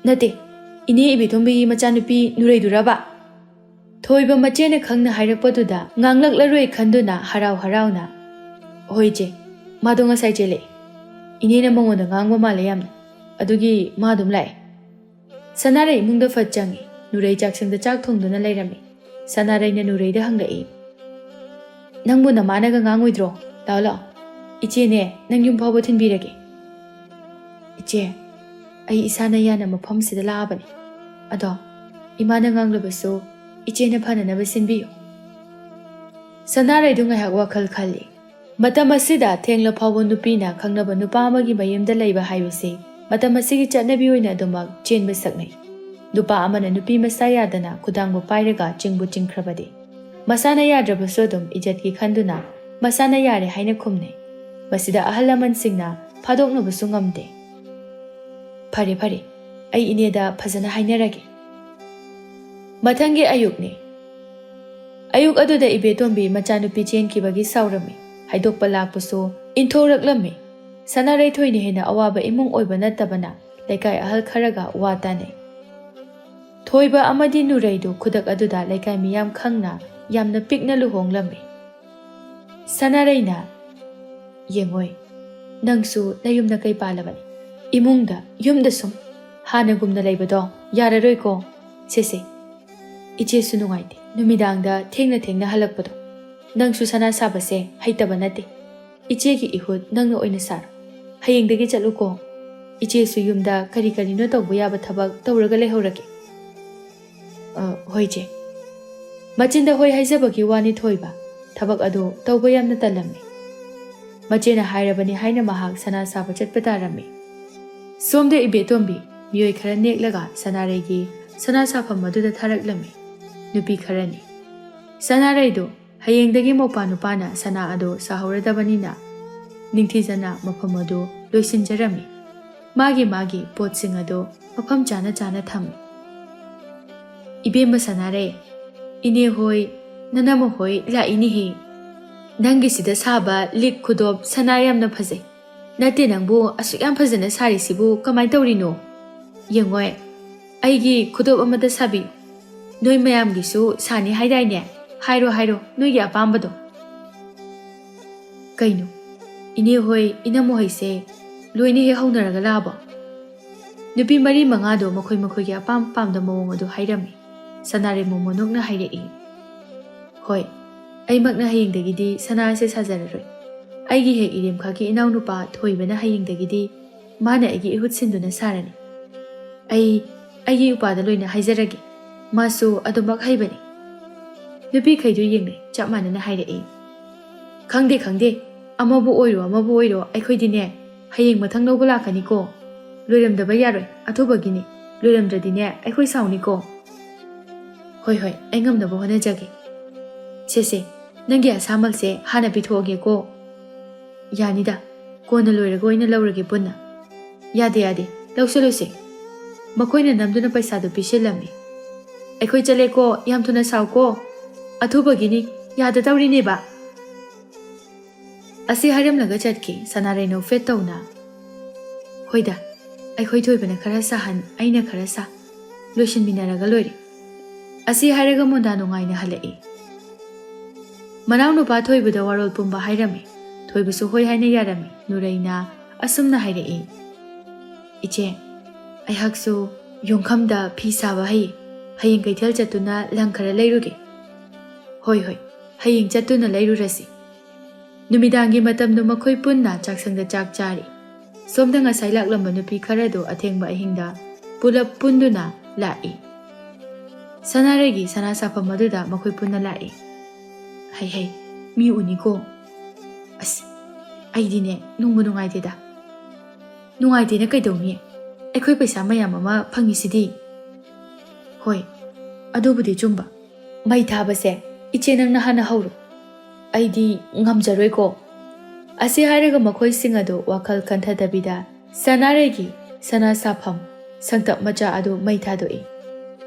ꯅꯠꯇꯦ, ꯏꯅꯦ ꯏꯕꯦꯇꯣꯝꯕꯤꯒꯤ ꯃꯆꯥꯅꯨꯄꯤ ꯅꯨꯔꯩꯗꯨꯔꯕ?" ꯊꯣꯏꯕ ꯃꯆꯦꯅ ꯈꯪꯅ ꯍꯥꯏꯔꯛꯄꯗꯨꯗ ꯉꯥꯡꯂꯛꯂꯔꯣꯏ ꯈꯟꯗꯨꯅ ꯍꯔꯥꯎ ꯍꯔꯥꯎꯅ, "ꯍꯣꯏ ꯏꯆꯦ, ꯃꯥꯗꯣ ꯉꯁꯥꯏ ꯆꯦꯜꯂꯛꯑꯦ꯫ ꯏꯅꯦꯅ ꯃꯉꯣꯟꯗ ꯉꯥꯡꯕ ꯃꯥꯜꯂꯦ ꯌꯥꯝꯅ, ꯑꯗꯨꯒꯤ ꯃꯥ ꯑꯗꯨꯝ ꯂꯥꯛꯑꯦ"꯫ ꯁꯅꯥꯔꯩ ꯏꯃꯨꯡꯗ ꯐꯠ ꯆꯪꯉꯤ꯫ ꯅꯨꯔꯩ ꯆꯥꯛꯁꯪꯗ ꯆꯥꯛ ꯊꯣꯡꯗꯨꯅ ꯂꯩꯔꯝꯃꯤ꯫ ꯁꯅꯥꯔꯩꯅ ꯅꯨꯔꯩꯗ ꯍꯪꯂꯛꯏ, "ꯅꯪꯕꯨ ꯅꯃꯥꯅꯒ ꯉꯥꯡꯉꯣꯏꯗ꯭ꯔꯣ? ꯂꯥꯛꯑꯣ, ꯂꯥꯛꯑꯣ, ꯏꯆꯦꯅꯦ ꯅꯪ ꯌꯨꯝ ꯐꯥꯎꯕ ꯊꯤꯟꯕꯤꯔꯒꯦ"꯫ "ꯏꯆꯦ, ꯑꯩ ꯏꯁꯥꯅ ꯌꯥꯅ ꯃꯐꯝꯁꯤꯗ ꯂꯥꯛꯑꯕꯅꯤ꯫ ꯑꯗꯣ ꯏꯃꯥꯅ ꯉꯥꯡꯂꯕꯁꯨ ꯏꯆꯦꯅ ꯐꯅꯅꯕ ꯁꯤꯟꯕꯤꯌꯨ"꯫ ꯁꯅꯥꯔꯩꯗꯨ ꯉꯥꯏꯍꯥꯛ ꯋꯥꯈꯜ ꯈꯜꯂꯤ꯫ ꯃꯇꯝ ꯑꯁꯤꯗ ꯊꯦꯡꯂ ꯐꯥꯎꯕ ꯅꯨꯄꯤꯅ ꯈꯪꯅꯕ ꯅꯨꯄꯥ ꯑꯃꯒꯤ ꯃꯌꯨꯝꯗ ꯂꯩꯕ ꯍꯥꯏꯕꯁꯤ ꯃꯇꯝ ꯑꯁꯤꯒꯤ ꯆꯠꯅꯕꯤ ꯑꯣꯏꯅ ꯑꯗꯨꯃꯛ ꯆꯦꯟꯕ ꯁꯛꯅꯩ꯫ ꯅꯨꯄꯥ ꯑꯃꯅ ꯅꯨꯄꯤ ꯃꯁꯥ ꯌꯥꯗꯅ ꯈꯨꯗꯥꯡꯕꯨ ꯄꯥꯏꯔꯒ ꯆꯤꯡꯕꯨ ꯆꯤꯡꯈ꯭ꯔꯕꯗꯤ, ꯃꯁꯥꯅ ꯌꯥꯗ꯭ꯔꯕꯁꯨ ꯑꯗꯨꯝ ꯏꯖꯠꯀꯤ ꯈꯟꯗꯨꯅ ꯃꯁꯥꯅ ꯌꯥꯔꯦ ꯍꯥꯏꯅ ꯈꯨꯝꯅꯩ꯫ ꯃꯁꯤꯗ ꯑꯍꯜ ꯂꯃꯟꯁꯤꯡꯅ ꯐꯥꯗꯣꯛꯅꯕꯁꯨ ꯉꯝꯗꯦ꯫ "ꯐꯔꯦ, ꯐꯔꯦ, ꯑꯩ ꯏꯅꯦꯗ ꯐꯖꯅ ꯍꯥꯏꯅꯔꯒꯦ"꯫ ꯃꯊꯪꯒꯤ ꯑꯌꯨꯛꯅꯤ꯫ ꯑꯌꯨꯛ ꯑꯗꯨꯗ ꯏꯕꯦꯇꯣꯝꯕꯤ ꯃꯆꯥꯅꯨꯄꯤ ꯆꯦꯟꯈꯤꯕꯒꯤ ꯁꯥꯎꯔꯝꯃꯤ꯫ ꯍꯥꯏꯗꯣꯛꯄ ꯂꯥꯛꯄꯁꯨ ꯏꯟꯊꯣꯔꯛꯂꯝꯃꯤ꯫ ꯁꯅꯥꯔꯩꯊꯣꯏꯅ ꯍꯦꯟꯅ ꯑꯋꯥꯕ ꯏꯃꯨꯡ ꯑꯣꯏꯕ ꯅꯠꯇꯕꯅ ꯂꯩꯀꯥꯏ ꯑꯍꯜ ꯈꯔꯒ ꯋꯥ ꯇꯥꯅꯩ꯫ ꯊꯣꯏꯕ ꯑꯃꯗꯤ ꯅꯨꯔꯩꯗꯨ ꯈꯨꯗꯛ ꯑꯗꯨꯗ ꯂꯩꯀꯥꯏ ꯃꯤꯌꯥꯝ ꯈꯪꯅ ꯌꯥꯝꯅ ꯄꯤꯛꯅ ꯂꯨꯍꯣꯡꯂꯝꯃꯤ꯫ ꯁꯅꯥꯔꯩꯅ, "ꯌꯦꯡꯉꯣꯏ, ꯅꯪꯁꯨ ꯅꯌꯨꯝꯗ ꯀꯩ ꯄꯥꯜꯂꯕꯅꯤ? ꯏꯃꯨꯡꯗ, ꯌꯨꯝꯗ ꯁꯨꯝ ꯍꯥꯟꯅꯒꯨꯝꯅ ꯂꯩꯕꯗꯣ ꯌꯥꯔꯔꯣꯏꯀꯣ꯫ ꯁꯦꯁꯦ, ꯏꯆꯦꯁꯨ ꯅꯨꯡꯉꯥꯏꯇꯦ ꯅꯨꯃꯤꯗꯥꯡꯗ ꯊꯦꯡꯅ ꯊꯦꯡꯅ ꯍꯜꯂꯛꯄꯗꯣ꯫ ꯅꯪꯁꯨ ꯁꯅꯥ ꯁꯥꯕꯁꯦ ꯍꯩꯇꯕ ꯅꯠꯇꯦ꯫ ꯏꯆꯦꯒꯤ ꯏꯍꯨꯠ ꯅꯪꯅ ꯑꯣꯏꯅ ꯁꯥꯔꯣ꯫ ꯍꯌꯦꯡꯗꯒꯤ ꯆꯠꯂꯨꯀꯣ꯫ ꯏꯆꯦꯁꯨ ꯌꯨꯝꯗ ꯀꯔꯤ ꯀꯔꯤꯅꯣ ꯇꯧꯕ ꯌꯥꯕ ꯊꯕꯛ ꯇꯧꯔꯒ ꯂꯩꯍꯧꯔꯒꯦ"꯫ "ꯑ, ꯍꯣꯏ ꯆꯦ"꯫ ꯃꯆꯤꯟꯗ ꯍꯣꯏ ꯍꯥꯏꯖꯕꯒꯤ ꯋꯥꯅꯤ ꯊꯣꯏꯕ, ꯊꯕꯛ ꯑꯗꯨ ꯇꯧꯕ ꯌꯥꯝꯅ ꯇꯜꯂꯝꯃꯤ꯫ ꯃꯆꯦꯅ ꯍꯥꯏꯔꯕꯅꯤ ꯍꯥꯏꯅ ꯃꯍꯥꯛ ꯁꯅꯥ ꯁꯥꯕ ꯆꯠꯄ ꯇꯥꯔꯝꯃꯤ꯫ ꯁꯣꯝꯗ ꯏꯕꯦꯇꯣꯝꯕꯤ ꯃꯤꯑꯣꯏ ꯈꯔ ꯅꯦꯛꯂꯒ ꯁꯅꯥꯔꯩꯒꯤ ꯁꯅꯥ ꯁꯥꯐꯝ ꯑꯗꯨꯗ ꯊꯥꯔꯛꯂꯝꯃꯤ꯫ ꯅꯨꯄꯤ ꯈꯔꯅꯤ꯫ ꯁꯅꯥꯔꯩꯗꯨ ꯍꯌꯦꯡꯗꯒꯤ ꯃꯧꯄꯥ ꯅꯨꯄꯥꯅ ꯁꯅꯥ ꯑꯗꯨ ꯁꯥꯍꯧꯔꯗꯕꯅꯤꯅ ꯅꯤꯡꯊꯤꯖꯅ ꯃꯐꯝ ꯑꯗꯨ ꯂꯣꯏꯁꯤꯟꯖꯔꯝꯃꯤ꯫ ꯃꯥꯒꯤ ꯃꯥꯒꯤ ꯄꯣꯠꯁꯤꯡ ꯑꯗꯨ ꯃꯐꯝ ꯆꯥꯅ ꯆꯥꯅ ꯊꯝꯃꯤ꯫ "ꯏꯕꯦꯝꯃ ꯁꯅꯥꯔꯩ, ꯏꯅꯦ ꯍꯣꯏ, ꯅꯅꯝꯃ ꯍꯣꯏ ꯂꯥꯛꯏꯅꯦꯍꯦ꯫ ꯅꯪꯒꯤꯁꯤꯗ ꯁꯥꯕ ꯂꯤꯛ ꯈꯨꯗꯣꯞ ꯁꯅꯥ ꯌꯥꯝꯅ ꯐꯖꯩ꯫ ꯅꯠꯇꯦ, ꯅꯪꯕꯨ ꯑꯁꯨꯛ ꯌꯥꯝ ꯐꯖꯅ ꯁꯥꯔꯤꯁꯤꯕꯨ ꯀꯃꯥꯏ ꯇꯧꯔꯤꯅꯣ? ꯌꯦꯡꯉꯣꯏ, ꯑꯩꯒꯤ ꯈꯨꯗꯣꯞ ꯑꯃꯗ ꯁꯥꯕꯤꯌꯨ꯫ ꯅꯣꯏ ꯃꯌꯥꯝꯒꯤꯁꯨ ꯁꯥꯅꯤ ꯍꯥꯏꯗꯥꯏꯅꯦ? ꯍꯥꯏꯔꯣ, ꯍꯥꯏꯔꯣ, ꯅꯣꯏꯒꯤ ꯑꯄꯥꯝꯕꯗꯣ"꯫ "ꯀꯩꯅꯣ, ꯏꯅꯦ ꯍꯣꯏ, ꯏꯅꯝꯃ ꯍꯣꯏꯁꯦ ꯂꯣꯏꯅ ꯍꯦꯛ ꯍꯧꯅꯔꯒ ꯂꯥꯛꯑꯕꯣ?" ꯅꯨꯄꯤ ꯃꯔꯤ ꯃꯉꯥꯗꯣ ꯃꯈꯣꯏ ꯃꯈꯣꯏꯒꯤ ꯑꯄꯥꯝ ꯄꯥꯝꯗ ꯃꯑꯣꯡ ꯑꯗꯨ ꯍꯥꯏꯔꯝꯃꯤ꯫ ꯁꯅꯥꯔꯩ ꯃꯣꯃꯣꯟ ꯅꯣꯛꯅ ꯍꯥꯏꯔꯛꯏ, "ꯍꯣꯏ, ꯑꯩꯃꯛꯅ ꯍꯌꯦꯡꯗꯒꯤꯗꯤ ꯁꯅꯥ ꯑꯁꯦ ꯁꯥꯖꯔꯔꯣꯏ꯫ ꯑꯩꯒꯤ ꯍꯦꯛ ꯏꯔꯦꯝꯈꯥꯛꯀꯤ ꯏꯅꯥꯎꯅꯨꯄꯥ ꯊꯣꯏꯕꯅ ꯍꯌꯦꯡꯗꯒꯤꯗꯤ ꯃꯥꯅ ꯑꯩꯒꯤ ꯏꯍꯨꯠ ꯁꯤꯟꯗꯨꯅ ꯁꯥꯔꯅꯤ꯫ ꯑꯩ ꯑꯩꯒꯤ ꯏꯄꯥꯗ ꯂꯣꯏꯅ ꯍꯥꯏꯖꯔꯒꯦ, ꯃꯥꯁꯨ ꯑꯗꯨꯃꯛ ꯍꯩꯕꯅꯤ"꯫ ꯅꯨꯄꯤꯈꯩꯗꯨ ꯌꯦꯡꯅꯩ, ꯆꯞ ꯃꯥꯟꯅꯅ ꯍꯥꯏꯔꯛꯏ, "ꯈꯪꯗꯦ, ꯈꯪꯗꯦ, ꯑꯃꯕꯨ ꯑꯣꯏꯔꯣ, ꯑꯃꯕꯨ ꯑꯣꯏꯔꯣ, ꯑꯩꯈꯣꯏꯗꯤꯅꯦ ꯍꯌꯦꯡ ꯃꯊꯪ ꯂꯧꯕ ꯂꯥꯛꯀꯅꯤꯀꯣ꯫ ꯂꯣꯏꯔꯝꯗꯕ ꯌꯥꯔꯣꯏ, ꯑꯊꯨꯕꯒꯤꯅꯤ"꯫ ꯂꯣꯏꯔꯝꯗ꯭ꯔꯗꯤꯅꯦ ꯑꯩꯈꯣꯏ ꯁꯥꯎꯅꯤꯀꯣ꯫ "ꯍꯣꯏ, ꯍꯣꯏ, ꯑꯩ ꯉꯝꯅꯕ ꯍꯣꯠꯅꯖꯒꯦ꯫ ꯁꯦ, ꯁꯦ, ꯅꯪꯒꯤ ꯑꯁꯥꯃꯜꯁꯦ ꯍꯥꯟꯅ ꯄꯤꯊꯣꯛꯑꯒꯦꯀꯣ꯫" "ꯌꯥꯅꯤꯗ, ꯀꯣꯟꯅ ꯂꯣꯏꯔꯒ ꯑꯣꯏꯅ ꯂꯧꯔꯒꯦ ꯄꯨꯟꯅ꯫" "ꯌꯥꯗꯦ, ꯌꯥꯗꯦ, ꯂꯧꯁꯜꯂꯨꯁꯦ꯫ ꯃꯈꯣꯏꯅ ꯅꯝꯗꯨꯅ ꯄꯩꯁꯥꯗꯨ ꯄꯤꯁꯤꯜꯂꯝꯃꯤ꯫" "ꯑꯩꯈꯣꯏ ꯆꯠꯂꯦꯀꯣ, ꯌꯥꯝ ꯊꯨꯅ ꯁꯥꯎꯀꯣ꯫ ꯑꯊꯨꯕꯒꯤꯅꯤ, ꯌꯥꯗ ꯇꯧꯔꯤꯅꯦꯕ꯫" ꯑꯁꯤ ꯍꯥꯏꯔꯝꯂꯒ ꯆꯠꯈꯤ ꯁꯅꯥꯔꯩ ꯅꯣꯛꯐꯦꯠ ꯇꯧꯅ꯫ "ꯍꯣꯏꯗ, ꯑꯩꯈꯣꯏ ꯊꯣꯏꯕꯅ ꯈꯔ ꯁꯥꯍꯟ, ꯑꯩꯅ ꯈꯔ ꯁꯥ, ꯂꯣꯏꯁꯤꯟꯃꯤꯟꯅꯔꯒ ꯂꯣꯏꯔꯦ꯫" ꯑꯁꯤ ꯍꯥꯏꯔꯒ ꯃꯣꯟꯗꯥ ꯅꯨꯡꯉꯥꯏꯅ ꯍꯜꯂꯛꯏ꯫ ꯃꯅꯥꯎꯅꯨꯄꯥ ꯊꯣꯏꯕꯗ ꯋꯥꯔꯣꯜ ꯄꯨꯝꯕ ꯍꯥꯏꯔꯝꯃꯤ꯫ ꯊꯣꯏꯕꯁꯨ ꯍꯣꯏ ꯍꯥꯏꯅ ꯌꯥꯔꯝꯃꯤ꯫ ꯅꯨꯔꯩꯅ ꯑꯁꯨꯝꯅ ꯍꯥꯏꯔꯛꯏ, "ꯏꯆꯦ, ꯑꯩꯍꯥꯛꯁꯨ ꯌꯣꯡꯈꯝꯗ ꯐꯤ ꯁꯥꯕ ꯍꯩ꯫ ꯍꯌꯦꯡ ꯀꯩꯊꯦꯜ ꯆꯠꯇꯨꯅ ꯂꯪ ꯈꯔ ꯂꯩꯔꯨꯒꯦ꯫" "ꯍꯣꯏ, ꯍꯣꯏ, ꯍꯌꯦꯡ ꯆꯠꯇꯨꯅ ꯂꯩꯔꯨꯔꯁꯤ꯫" ꯅꯨꯃꯤꯗꯥꯡꯒꯤ ꯃꯇꯝꯗꯨ ꯃꯈꯣꯏ ꯄꯨꯟꯅ ꯆꯥꯛꯁꯪꯗ ꯆꯥꯛ ꯆꯥꯔꯤ꯫ ꯁꯣꯝꯗ ꯉꯁꯥꯏ ꯂꯥꯛꯂꯝꯕ ꯅꯨꯄꯤ ꯈꯔꯗꯨ ꯑꯊꯦꯡꯕ ꯑꯍꯤꯡꯗ ꯄꯨꯂꯞ ꯄꯨꯟꯗꯨꯅ ꯂꯥꯛꯏ꯫ ꯁꯅꯥꯔꯩꯒꯤ ꯁꯅꯥ ꯁꯥꯐꯝ ꯑꯗꯨꯗ ꯃꯈꯣꯏ ꯄꯨꯟꯅ ꯂꯥꯛꯏ꯫ "ꯍꯩ, ꯍꯩ, ꯃꯤ ꯎꯅꯤꯀꯣ꯫ ꯑꯁ, ꯑꯩꯗꯤꯅꯦ ꯅꯨꯡꯕꯨ ꯅꯨꯡꯉꯥꯏꯇꯦꯗ꯫" "ꯅꯨꯡꯉꯥꯏꯇꯦꯅ ꯀꯩꯗꯧꯅꯤ? ꯑꯩꯈꯣꯏ ꯄꯩꯁꯥ ꯃꯌꯥꯝ ꯑꯃ ꯐꯪꯉꯤꯁꯤꯗꯤ꯫" "ꯍꯣꯏ, ꯑꯗꯨꯕꯨꯗꯤ ꯆꯨꯝꯕ꯫ ꯃꯩ ꯊꯥꯕꯁꯦ ꯏꯆꯦ ꯅꯪꯅ ꯍꯥꯟꯅ ꯍꯧꯔꯣ꯫ ꯑꯩꯗꯤ ꯉꯝꯖꯔꯣꯏꯀꯣ꯫" ꯑꯁꯤ ꯍꯥꯏꯔꯒ ꯃꯈꯣꯏꯁꯤꯡ ꯑꯗꯨ ꯋꯥꯈꯜ ꯈꯟꯊꯗꯕꯤꯗ ꯁꯅꯥꯔꯩꯒꯤ ꯁꯅꯥ ꯁꯥꯐꯝ ꯁꯪꯇꯞ ꯃꯆꯥ ꯑꯗꯨ ꯃꯩ ꯊꯥꯗꯣꯛꯏ꯫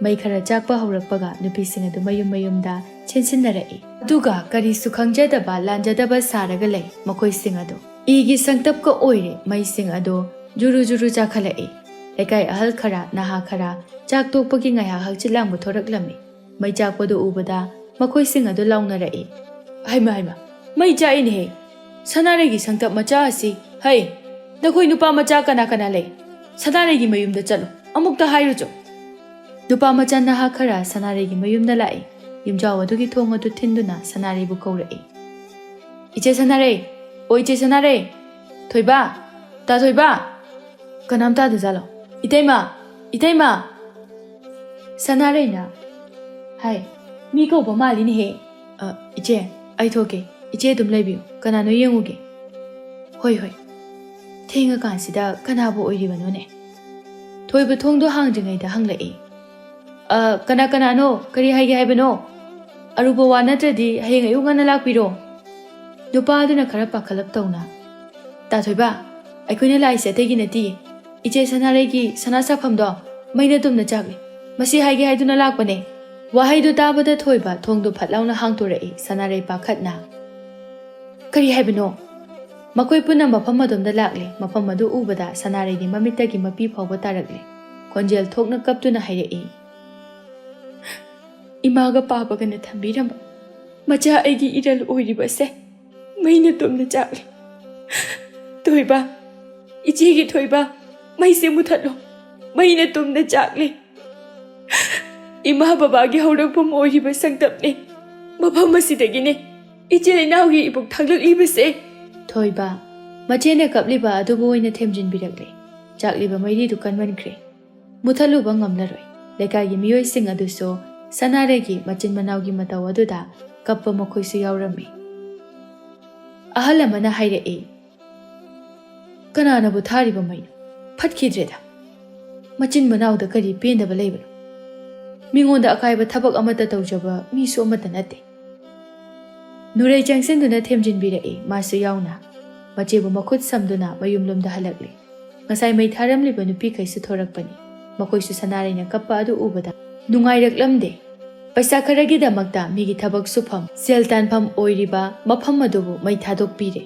ꯃꯩ ꯈꯔ ꯆꯥꯛꯄ ꯍꯧꯔꯛꯄꯒ ꯅꯨꯄꯤꯁꯤꯡ ꯑꯗꯨ ꯃꯌꯨꯝ ꯃꯌꯨꯝꯗ ꯆꯦꯟꯁꯤꯟꯅꯔꯛꯏ꯫ ꯑꯗꯨꯒ ꯀꯔꯤꯁꯨ ꯈꯪꯖꯗꯕ ꯂꯥꯟꯖꯗꯕ ꯁꯥꯔꯒ ꯂꯩ ꯃꯈꯣꯏꯁꯤꯡ ꯑꯗꯨ꯫ ꯏꯒꯤ ꯁꯪꯇꯞꯀ ꯑꯣꯏꯔꯦ ꯃꯩꯁꯤꯡ ꯑꯗꯨ ꯖꯨꯔꯨ ꯖꯨꯔꯨ ꯆꯥꯈꯠꯂꯛꯏ꯫ ꯂꯩꯀꯥꯏ ꯑꯍꯜ ꯈꯔ, ꯅꯍꯥ ꯈꯔ ꯆꯥꯛ ꯇꯣꯛꯄꯒꯤ ꯉꯥꯏꯍꯥꯛ ꯍꯛꯆꯤꯠ ꯂꯥꯡꯕ ꯊꯣꯔꯛꯂꯝꯃꯤ꯫ ꯃꯩ ꯆꯥꯛꯄꯗꯨ ꯎꯕꯗ ꯃꯈꯣꯏꯁꯤꯡ ꯑꯗꯨ ꯂꯥꯎꯅꯔꯛꯏ꯫ "ꯍꯩꯃ, ꯍꯩꯃ, ꯃꯩ ꯆꯥꯛꯏꯅꯦꯍꯦ! ꯁꯅꯥꯔꯩꯒꯤ ꯁꯪꯇꯞ ꯃꯆꯥ ꯑꯁꯤ, ꯍꯩ, ꯅꯈꯣꯏ ꯅꯨꯄꯥ ꯃꯆꯥ ꯀꯅꯥ ꯀꯅꯥ ꯂꯩ? ꯁꯅꯥꯔꯩꯒꯤ ꯃꯌꯨꯝꯗ ꯆꯠꯂꯨ, ꯑꯃꯨꯛꯇ ꯍꯥꯏꯔꯨꯆꯣ꯫" ꯅꯨꯄꯥ ꯃꯆꯥ ꯅꯍꯥ ꯈꯔ ꯁꯅꯥꯔꯩꯒꯤ ꯃꯌꯨꯝꯗ ꯂꯥꯛꯏ꯫ ꯌꯨꯝꯖꯥꯎ ꯑꯗꯨꯒꯤ ꯊꯣꯡ ꯑꯗꯨ ꯊꯤꯟꯗꯨꯅ ꯁꯅꯥꯔꯩꯕꯨ ꯀꯧꯔꯛꯏ꯫ "ꯏꯆꯦ ꯁꯅꯥꯔꯩ! ꯑꯣ, ꯏꯆꯦ ꯁꯅꯥꯔꯩ! ꯊꯣꯏꯕ! ꯇꯥ ꯊꯣꯏꯕ!" ꯀꯅꯥꯝ ꯇꯥꯗꯖꯥꯠꯂꯣ? "ꯏꯇꯩꯃ! ꯏꯇꯩꯃ!" ꯁꯅꯥꯔꯩꯅ, "ꯍꯥꯏ, ꯃꯤ ꯀꯧꯕ ꯃꯥꯜꯂꯤꯅꯦꯍꯦ꯫" "ꯑ, ꯏꯆꯦ, ꯑꯩ ꯊꯣꯛꯀꯦ꯫ ꯏꯆꯦ ꯑꯗꯨꯝ ꯂꯩꯕꯤꯌꯨ꯫ ꯀꯅꯥꯅꯣ ꯌꯦꯡꯉꯨꯒꯦ꯫" "ꯍꯣꯏ, ꯍꯣꯏ꯫ ꯊꯦꯡꯉꯀꯥꯟꯁꯤꯗ ꯀꯅꯥꯕꯨ ꯑꯣꯏꯔꯤꯕꯅꯣꯅꯦ?" ꯊꯣꯏꯕ ꯊꯣꯡꯗꯣ ꯍꯥꯡꯗ꯭ꯔꯤꯉꯩꯗ ꯍꯪꯂꯛꯏ꯫ "ꯑ, ꯀꯅꯥ ꯀꯅꯥꯅꯣ? ꯀꯔꯤ ꯍꯥꯏꯒꯦ ꯍꯥꯏꯕꯅꯣ? ꯑꯔꯨꯕ ꯋꯥ ꯅꯠꯇ꯭ꯔꯗꯤ ꯍꯌꯦꯡ ꯑꯌꯨꯛ ꯉꯟꯅ ꯂꯥꯛꯄꯤꯔꯣ"꯫ ꯅꯨꯄꯥ ꯑꯗꯨꯅ ꯈꯔ ꯄꯥꯈꯠꯂꯞ ꯇꯧꯅ, "ꯇꯥ ꯊꯣꯏꯕ, ꯑꯩꯈꯣꯏꯅ ꯂꯥꯛꯏꯁꯦ ꯑꯇꯩꯒꯤ ꯅꯠꯇꯤꯌꯦ꯫ ꯏꯆꯦ ꯁꯅꯥꯔꯩꯒꯤ ꯁꯅꯥ ꯁꯥꯐꯝꯗꯣ ꯃꯩꯅ ꯇꯨꯝꯅ ꯆꯥꯛꯂꯦ꯫ ꯃꯁꯤ ꯍꯥꯏꯒꯦ ꯍꯥꯏꯗꯨꯅ ꯂꯥꯛꯄꯅꯦ"꯫ ꯋꯥꯍꯩꯗꯨ ꯇꯥꯕꯗ ꯊꯣꯏꯕ ꯊꯣꯡꯗꯨ ꯐꯠ ꯂꯥꯎꯅ ꯍꯥꯡꯇꯣꯔꯛꯏ꯫ ꯁꯅꯥꯔꯩ ꯄꯥꯈꯠꯅ, "ꯀꯔꯤ ꯍꯥꯏꯕꯅꯣ?" ꯃꯈꯣꯏ ꯄꯨꯟꯅ ꯃꯐꯝ ꯑꯗꯣꯝꯗ ꯂꯥꯛꯂꯦ꯫ ꯃꯐꯝ ꯑꯗꯨ ꯎꯕꯗ ꯁꯅꯥꯔꯩꯗꯤ ꯃꯃꯤꯠꯇꯒꯤ ꯃꯄꯤ ꯐꯥꯎꯕ ꯇꯥꯔꯛꯂꯦ꯫ ꯈꯣꯟꯖꯦꯜ ꯊꯣꯛꯅ ꯀꯞꯇꯨꯅ ꯍꯥꯏꯔꯛꯏ, "ꯏꯃꯥꯒ ꯄꯥꯕꯒꯅ ꯊꯝꯕꯤꯔꯝꯕ ꯃꯆꯥ ꯑꯩꯒꯤ ꯏꯔꯜ ꯑꯣꯏꯔꯤꯕꯁꯦ ꯃꯩꯅ ꯇꯨꯝꯅ ꯆꯥꯛꯂꯦ꯫ ꯊꯣꯏꯕ, ꯏꯆꯦꯒꯤ ꯊꯣꯏꯕ, ꯃꯩꯁꯦ ꯃꯨꯊꯠꯂꯣ꯫ ꯃꯩꯅ ꯇꯨꯝꯅ ꯆꯥꯛꯂꯦ꯫ ꯏꯃꯥ ꯕꯕꯥꯒꯤ ꯍꯧꯔꯛꯐꯝ ꯑꯣꯏꯔꯤꯕ ꯁꯪꯇꯞꯅꯦ꯫ ꯃꯐꯝ ꯑꯁꯤꯗꯒꯤꯅꯦ ꯏꯆꯤꯜ ꯏꯅꯥꯎꯒꯤ ꯏꯕꯨꯛ ꯊꯥꯡꯂꯛꯂꯤꯕꯁꯦ"꯫ ꯊꯣꯏꯕ, ꯃꯆꯦꯅ ꯀꯞꯂꯤꯕ ꯑꯗꯨꯕꯨ ꯑꯣꯏꯅ ꯊꯦꯝꯖꯤꯟꯕꯤꯔꯛꯂꯦ꯫ ꯆꯥꯛꯂꯤꯕ ꯃꯩꯔꯤꯗꯨ ꯀꯟꯃꯟꯈ꯭ꯔꯦ꯫ ꯃꯨꯊꯠꯂꯨꯕ ꯉꯝꯂꯔꯣꯏ꯫ ꯂꯩꯀꯥꯏꯒꯤ ꯃꯤꯑꯣꯏꯁꯤꯡ ꯑꯗꯨꯁꯨ ꯁꯅꯥꯔꯩꯒꯤ ꯃꯆꯤꯟ ꯃꯅꯥꯎꯒꯤ ꯃꯇꯧ ꯑꯗꯨꯗ ꯀꯞꯄ ꯃꯈꯣꯏꯁꯨ ꯌꯥꯎꯔꯝꯃꯤ꯫ ꯑꯍꯜ ꯑꯃꯅ ꯍꯥꯏꯔꯛꯏ, "ꯀꯅꯥꯅꯕꯨ ꯊꯥꯔꯤꯕ ꯃꯩꯅꯣ? ꯐꯠꯈꯤꯗ꯭ꯔꯦꯗ꯫ ꯃꯆꯤꯟ ꯃꯅꯥꯎꯗ ꯀꯔꯤ ꯄꯦꯟꯗꯕ ꯂꯩꯕꯅꯣ? ꯃꯤꯉꯣꯟꯗ ꯑꯀꯥꯏꯕ ꯊꯕꯛ ꯑꯃꯠꯇ ꯇꯧꯖꯕ ꯃꯤꯁꯨ ꯑꯃꯠꯇ ꯅꯠꯇꯦ"꯫ ꯅꯨꯔꯩ ꯆꯪꯁꯤꯟꯗꯨꯅ ꯊꯦꯝꯖꯤꯟꯕꯤꯔꯛꯏ, ꯃꯥꯁꯨ ꯌꯥꯎꯅ꯫ ꯃꯆꯦꯕꯨ ꯃꯈꯨꯠ ꯁꯝꯗꯨꯅ ꯃꯌꯨꯝꯂꯣꯝꯗ ꯍꯜꯂꯛꯂꯤ꯫ ꯉꯁꯥꯏ ꯃꯩ ꯊꯥꯔꯝꯂꯤꯕ ꯅꯨꯄꯤꯈꯩꯁꯨ ꯊꯣꯔꯛꯄꯅꯤ꯫ ꯃꯈꯣꯏꯁꯨ ꯁꯅꯥꯔꯩꯅ ꯀꯞꯄ ꯑꯗꯨ ꯎꯕꯗ ꯅꯨꯡꯉꯥꯏꯔꯛꯂꯝꯗꯦ꯫ ꯄꯩꯁꯥ ꯈꯔꯒꯤꯗꯃꯛꯇ ꯃꯤꯒꯤ ꯊꯕꯛ ꯁꯨꯐꯝ, ꯁꯦꯜ ꯇꯥꯟꯐꯝ ꯑꯣꯏꯔꯤꯕ ꯃꯐꯝ ꯑꯗꯨꯕꯨ ꯃꯩ ꯊꯥꯗꯣꯛꯄꯤꯔꯦ꯫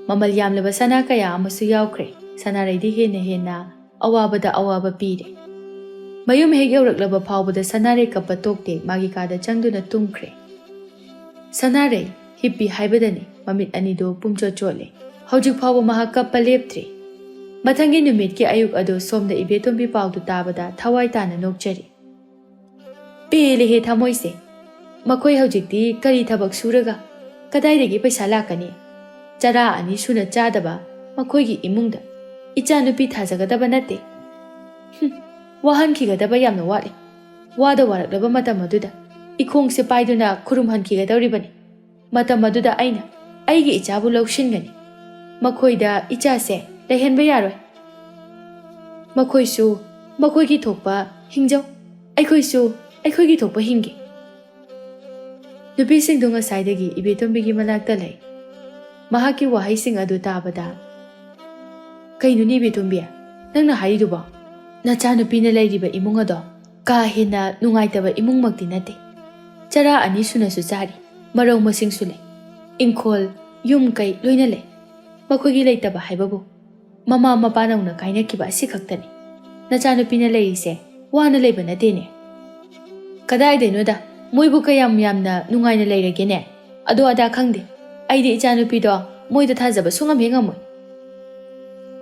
ꯃꯃꯜ ꯌꯥꯝꯂꯕ ꯁꯅꯥ ꯀꯌꯥ ꯑꯃꯁꯨ ꯌꯥꯎꯈ꯭ꯔꯦ꯫ ꯁꯅꯥꯔꯩꯗꯤ ꯍꯦꯟꯅ ꯍꯦꯟꯅ ꯑꯋꯥꯕꯗ ꯑꯋꯥꯕ ꯄꯤꯔꯦ꯫ ꯃꯌꯨꯝ ꯍꯦꯛ ꯌꯧꯔꯛꯂꯕ ꯐꯥꯎꯕꯗ ꯁꯅꯥꯔꯩ ꯀꯞꯄ ꯇꯣꯛꯇꯦ꯫ ꯃꯥꯒꯤ ꯀꯥꯗ ꯆꯪꯗꯨꯅ ꯇꯨꯝꯈ꯭ꯔꯦ꯫ ꯁꯅꯥꯔꯩ ꯍꯤꯞꯄꯤ ꯍꯥꯏꯕꯗꯅꯤ ꯃꯃꯤꯠ ꯑꯅꯤꯗꯨ ꯄꯨꯝꯆꯣꯠ ꯆꯣꯠꯂꯦ꯫ ꯍꯧꯖꯤꯛ ꯐꯥꯎꯕ ꯃꯍꯥꯛ ꯀꯞꯄ ꯂꯦꯞꯇ꯭ꯔꯤ꯫ ꯃꯊꯪꯒꯤ ꯅꯨꯃꯤꯠꯀꯤ ꯑꯌꯨꯛ ꯑꯗꯨ ꯁꯣꯝꯗ ꯏꯕꯦꯇꯣꯝꯕꯤ ꯄꯥꯎꯗꯨ ꯇꯥꯕꯗ ꯊꯋꯥꯏ ꯇꯥꯅ ꯅꯣꯛꯆꯔꯤ꯫ ꯄꯦꯜꯂꯦꯍꯦ ꯊꯃꯣꯏꯁꯦ꯫ ꯃꯈꯣꯏ ꯍꯧꯖꯤꯛꯇꯤ ꯀꯔꯤ ꯊꯕꯛ ꯁꯨꯔꯒ ꯀꯗꯥꯏꯗꯒꯤ ꯄꯩꯁꯥ ꯂꯥꯛꯀꯅꯤ? ꯆꯔꯥ ꯑꯅꯤ ꯁꯨꯅ ꯆꯥꯗꯕ ꯃꯈꯣꯏꯒꯤ ꯏꯃꯨꯡꯗ ꯏꯆꯥꯅꯨꯄꯤ ꯊꯥꯖꯒꯗꯕ ꯅꯠꯇꯦ꯫ ꯍꯨꯝ, ꯋꯥꯍꯟꯈꯤꯒꯗꯕ ꯌꯥꯝꯅ ꯋꯥꯠꯂꯤ꯫ ꯋꯥꯗ ꯋꯥꯔꯛꯂꯕ ꯃꯇꯝ ꯑꯗꯨꯗ ꯏꯈꯣꯡꯁꯦ ꯄꯥꯏꯗꯨꯅ ꯈꯨꯔꯨꯝꯍꯟꯈꯤꯒꯗꯧꯔꯤꯕꯅꯤ꯫ ꯃꯇꯝ ꯑꯗꯨꯗ ꯑꯩꯅ ꯑꯩꯒꯤ ꯏꯆꯥꯕꯨ ꯂꯧꯁꯤꯟꯒꯅꯤ꯫ ꯃꯈꯣꯏꯗ ꯏꯆꯥꯁꯦ ꯂꯩꯍꯟꯕ ꯌꯥꯔꯣꯏ꯫ ꯃꯈꯣꯏꯁꯨ ꯃꯈꯣꯏꯒꯤ ꯊꯣꯛꯄ ꯍꯤꯡꯖꯧ, ꯑꯩꯈꯣꯏꯁꯨ ꯑꯩꯈꯣꯏꯒꯤ ꯊꯣꯛꯄ ꯍꯤꯡꯒꯦ꯫ ꯅꯨꯄꯤꯁꯤꯡꯗꯨ ꯉꯁꯥꯏꯗꯒꯤ ꯏꯕꯦꯇꯣꯝꯕꯤꯒꯤ ꯃꯅꯥꯛꯇ ꯂꯩ꯫ ꯃꯍꯥꯛꯀꯤ ꯋꯥꯍꯩꯁꯤꯡ ꯑꯗꯨ ꯇꯥꯕꯗ, "ꯀꯩꯅꯣꯅꯦ ꯏꯕꯦꯇꯣꯝꯕꯤ, ꯅꯪꯅ ꯍꯥꯏꯔꯤꯗꯨꯕꯣ? ꯅꯆꯥꯅꯨꯄꯤꯅ ꯂꯩꯔꯤꯕ ꯏꯃꯨꯡ ꯑꯗꯣ ꯀꯥ ꯍꯦꯟꯅ ꯅꯨꯡꯉꯥꯏꯇꯕ ꯏꯃꯨꯡꯃꯛꯇꯤ ꯅꯠꯇꯦ꯫ ꯆꯔꯥ ꯑꯅꯤ ꯁꯨꯅꯁꯨ ꯆꯥꯔꯤ, ꯃꯔꯧ ꯃꯁꯤꯡꯁꯨ ꯂꯩ, ꯏꯪꯈꯣꯜ, ꯌꯨꯝ ꯀꯩ ꯂꯣꯏꯅ ꯂꯩ꯫ ꯃꯈꯣꯏꯒꯤ ꯂꯩꯇꯕ ꯍꯥꯏꯕꯕꯨ ꯃꯃꯥ ꯃꯄꯥ ꯅꯧꯅ ꯀꯥꯏꯅꯈꯤꯕ ꯑꯁꯤ ꯈꯛꯇꯅꯤ꯫ ꯅꯆꯥꯅꯨꯄꯤꯅ ꯂꯩꯔꯤꯁꯦ ꯋꯥꯅ ꯂꯩꯕ ꯅꯠꯇꯦꯅꯦ꯫" "ꯀꯗꯥꯏꯗꯩꯅꯣꯗ, ꯃꯣꯏꯕꯨ ꯀꯌꯥꯝ ꯌꯥꯝꯅ ꯅꯨꯡꯉꯥꯏꯅ ꯂꯩꯔꯒꯦꯅꯦ? ꯑꯗꯣ ꯑꯗꯥ ꯈꯪꯗꯦ꯫ ꯑꯩꯗꯤ ꯏꯆꯥꯅꯨꯄꯤꯗꯣ ꯃꯣꯏꯗ ꯊꯥꯖꯕ ꯁꯨꯡꯉꯝ ꯍꯦꯛ ꯉꯝꯃꯣꯏ꯫"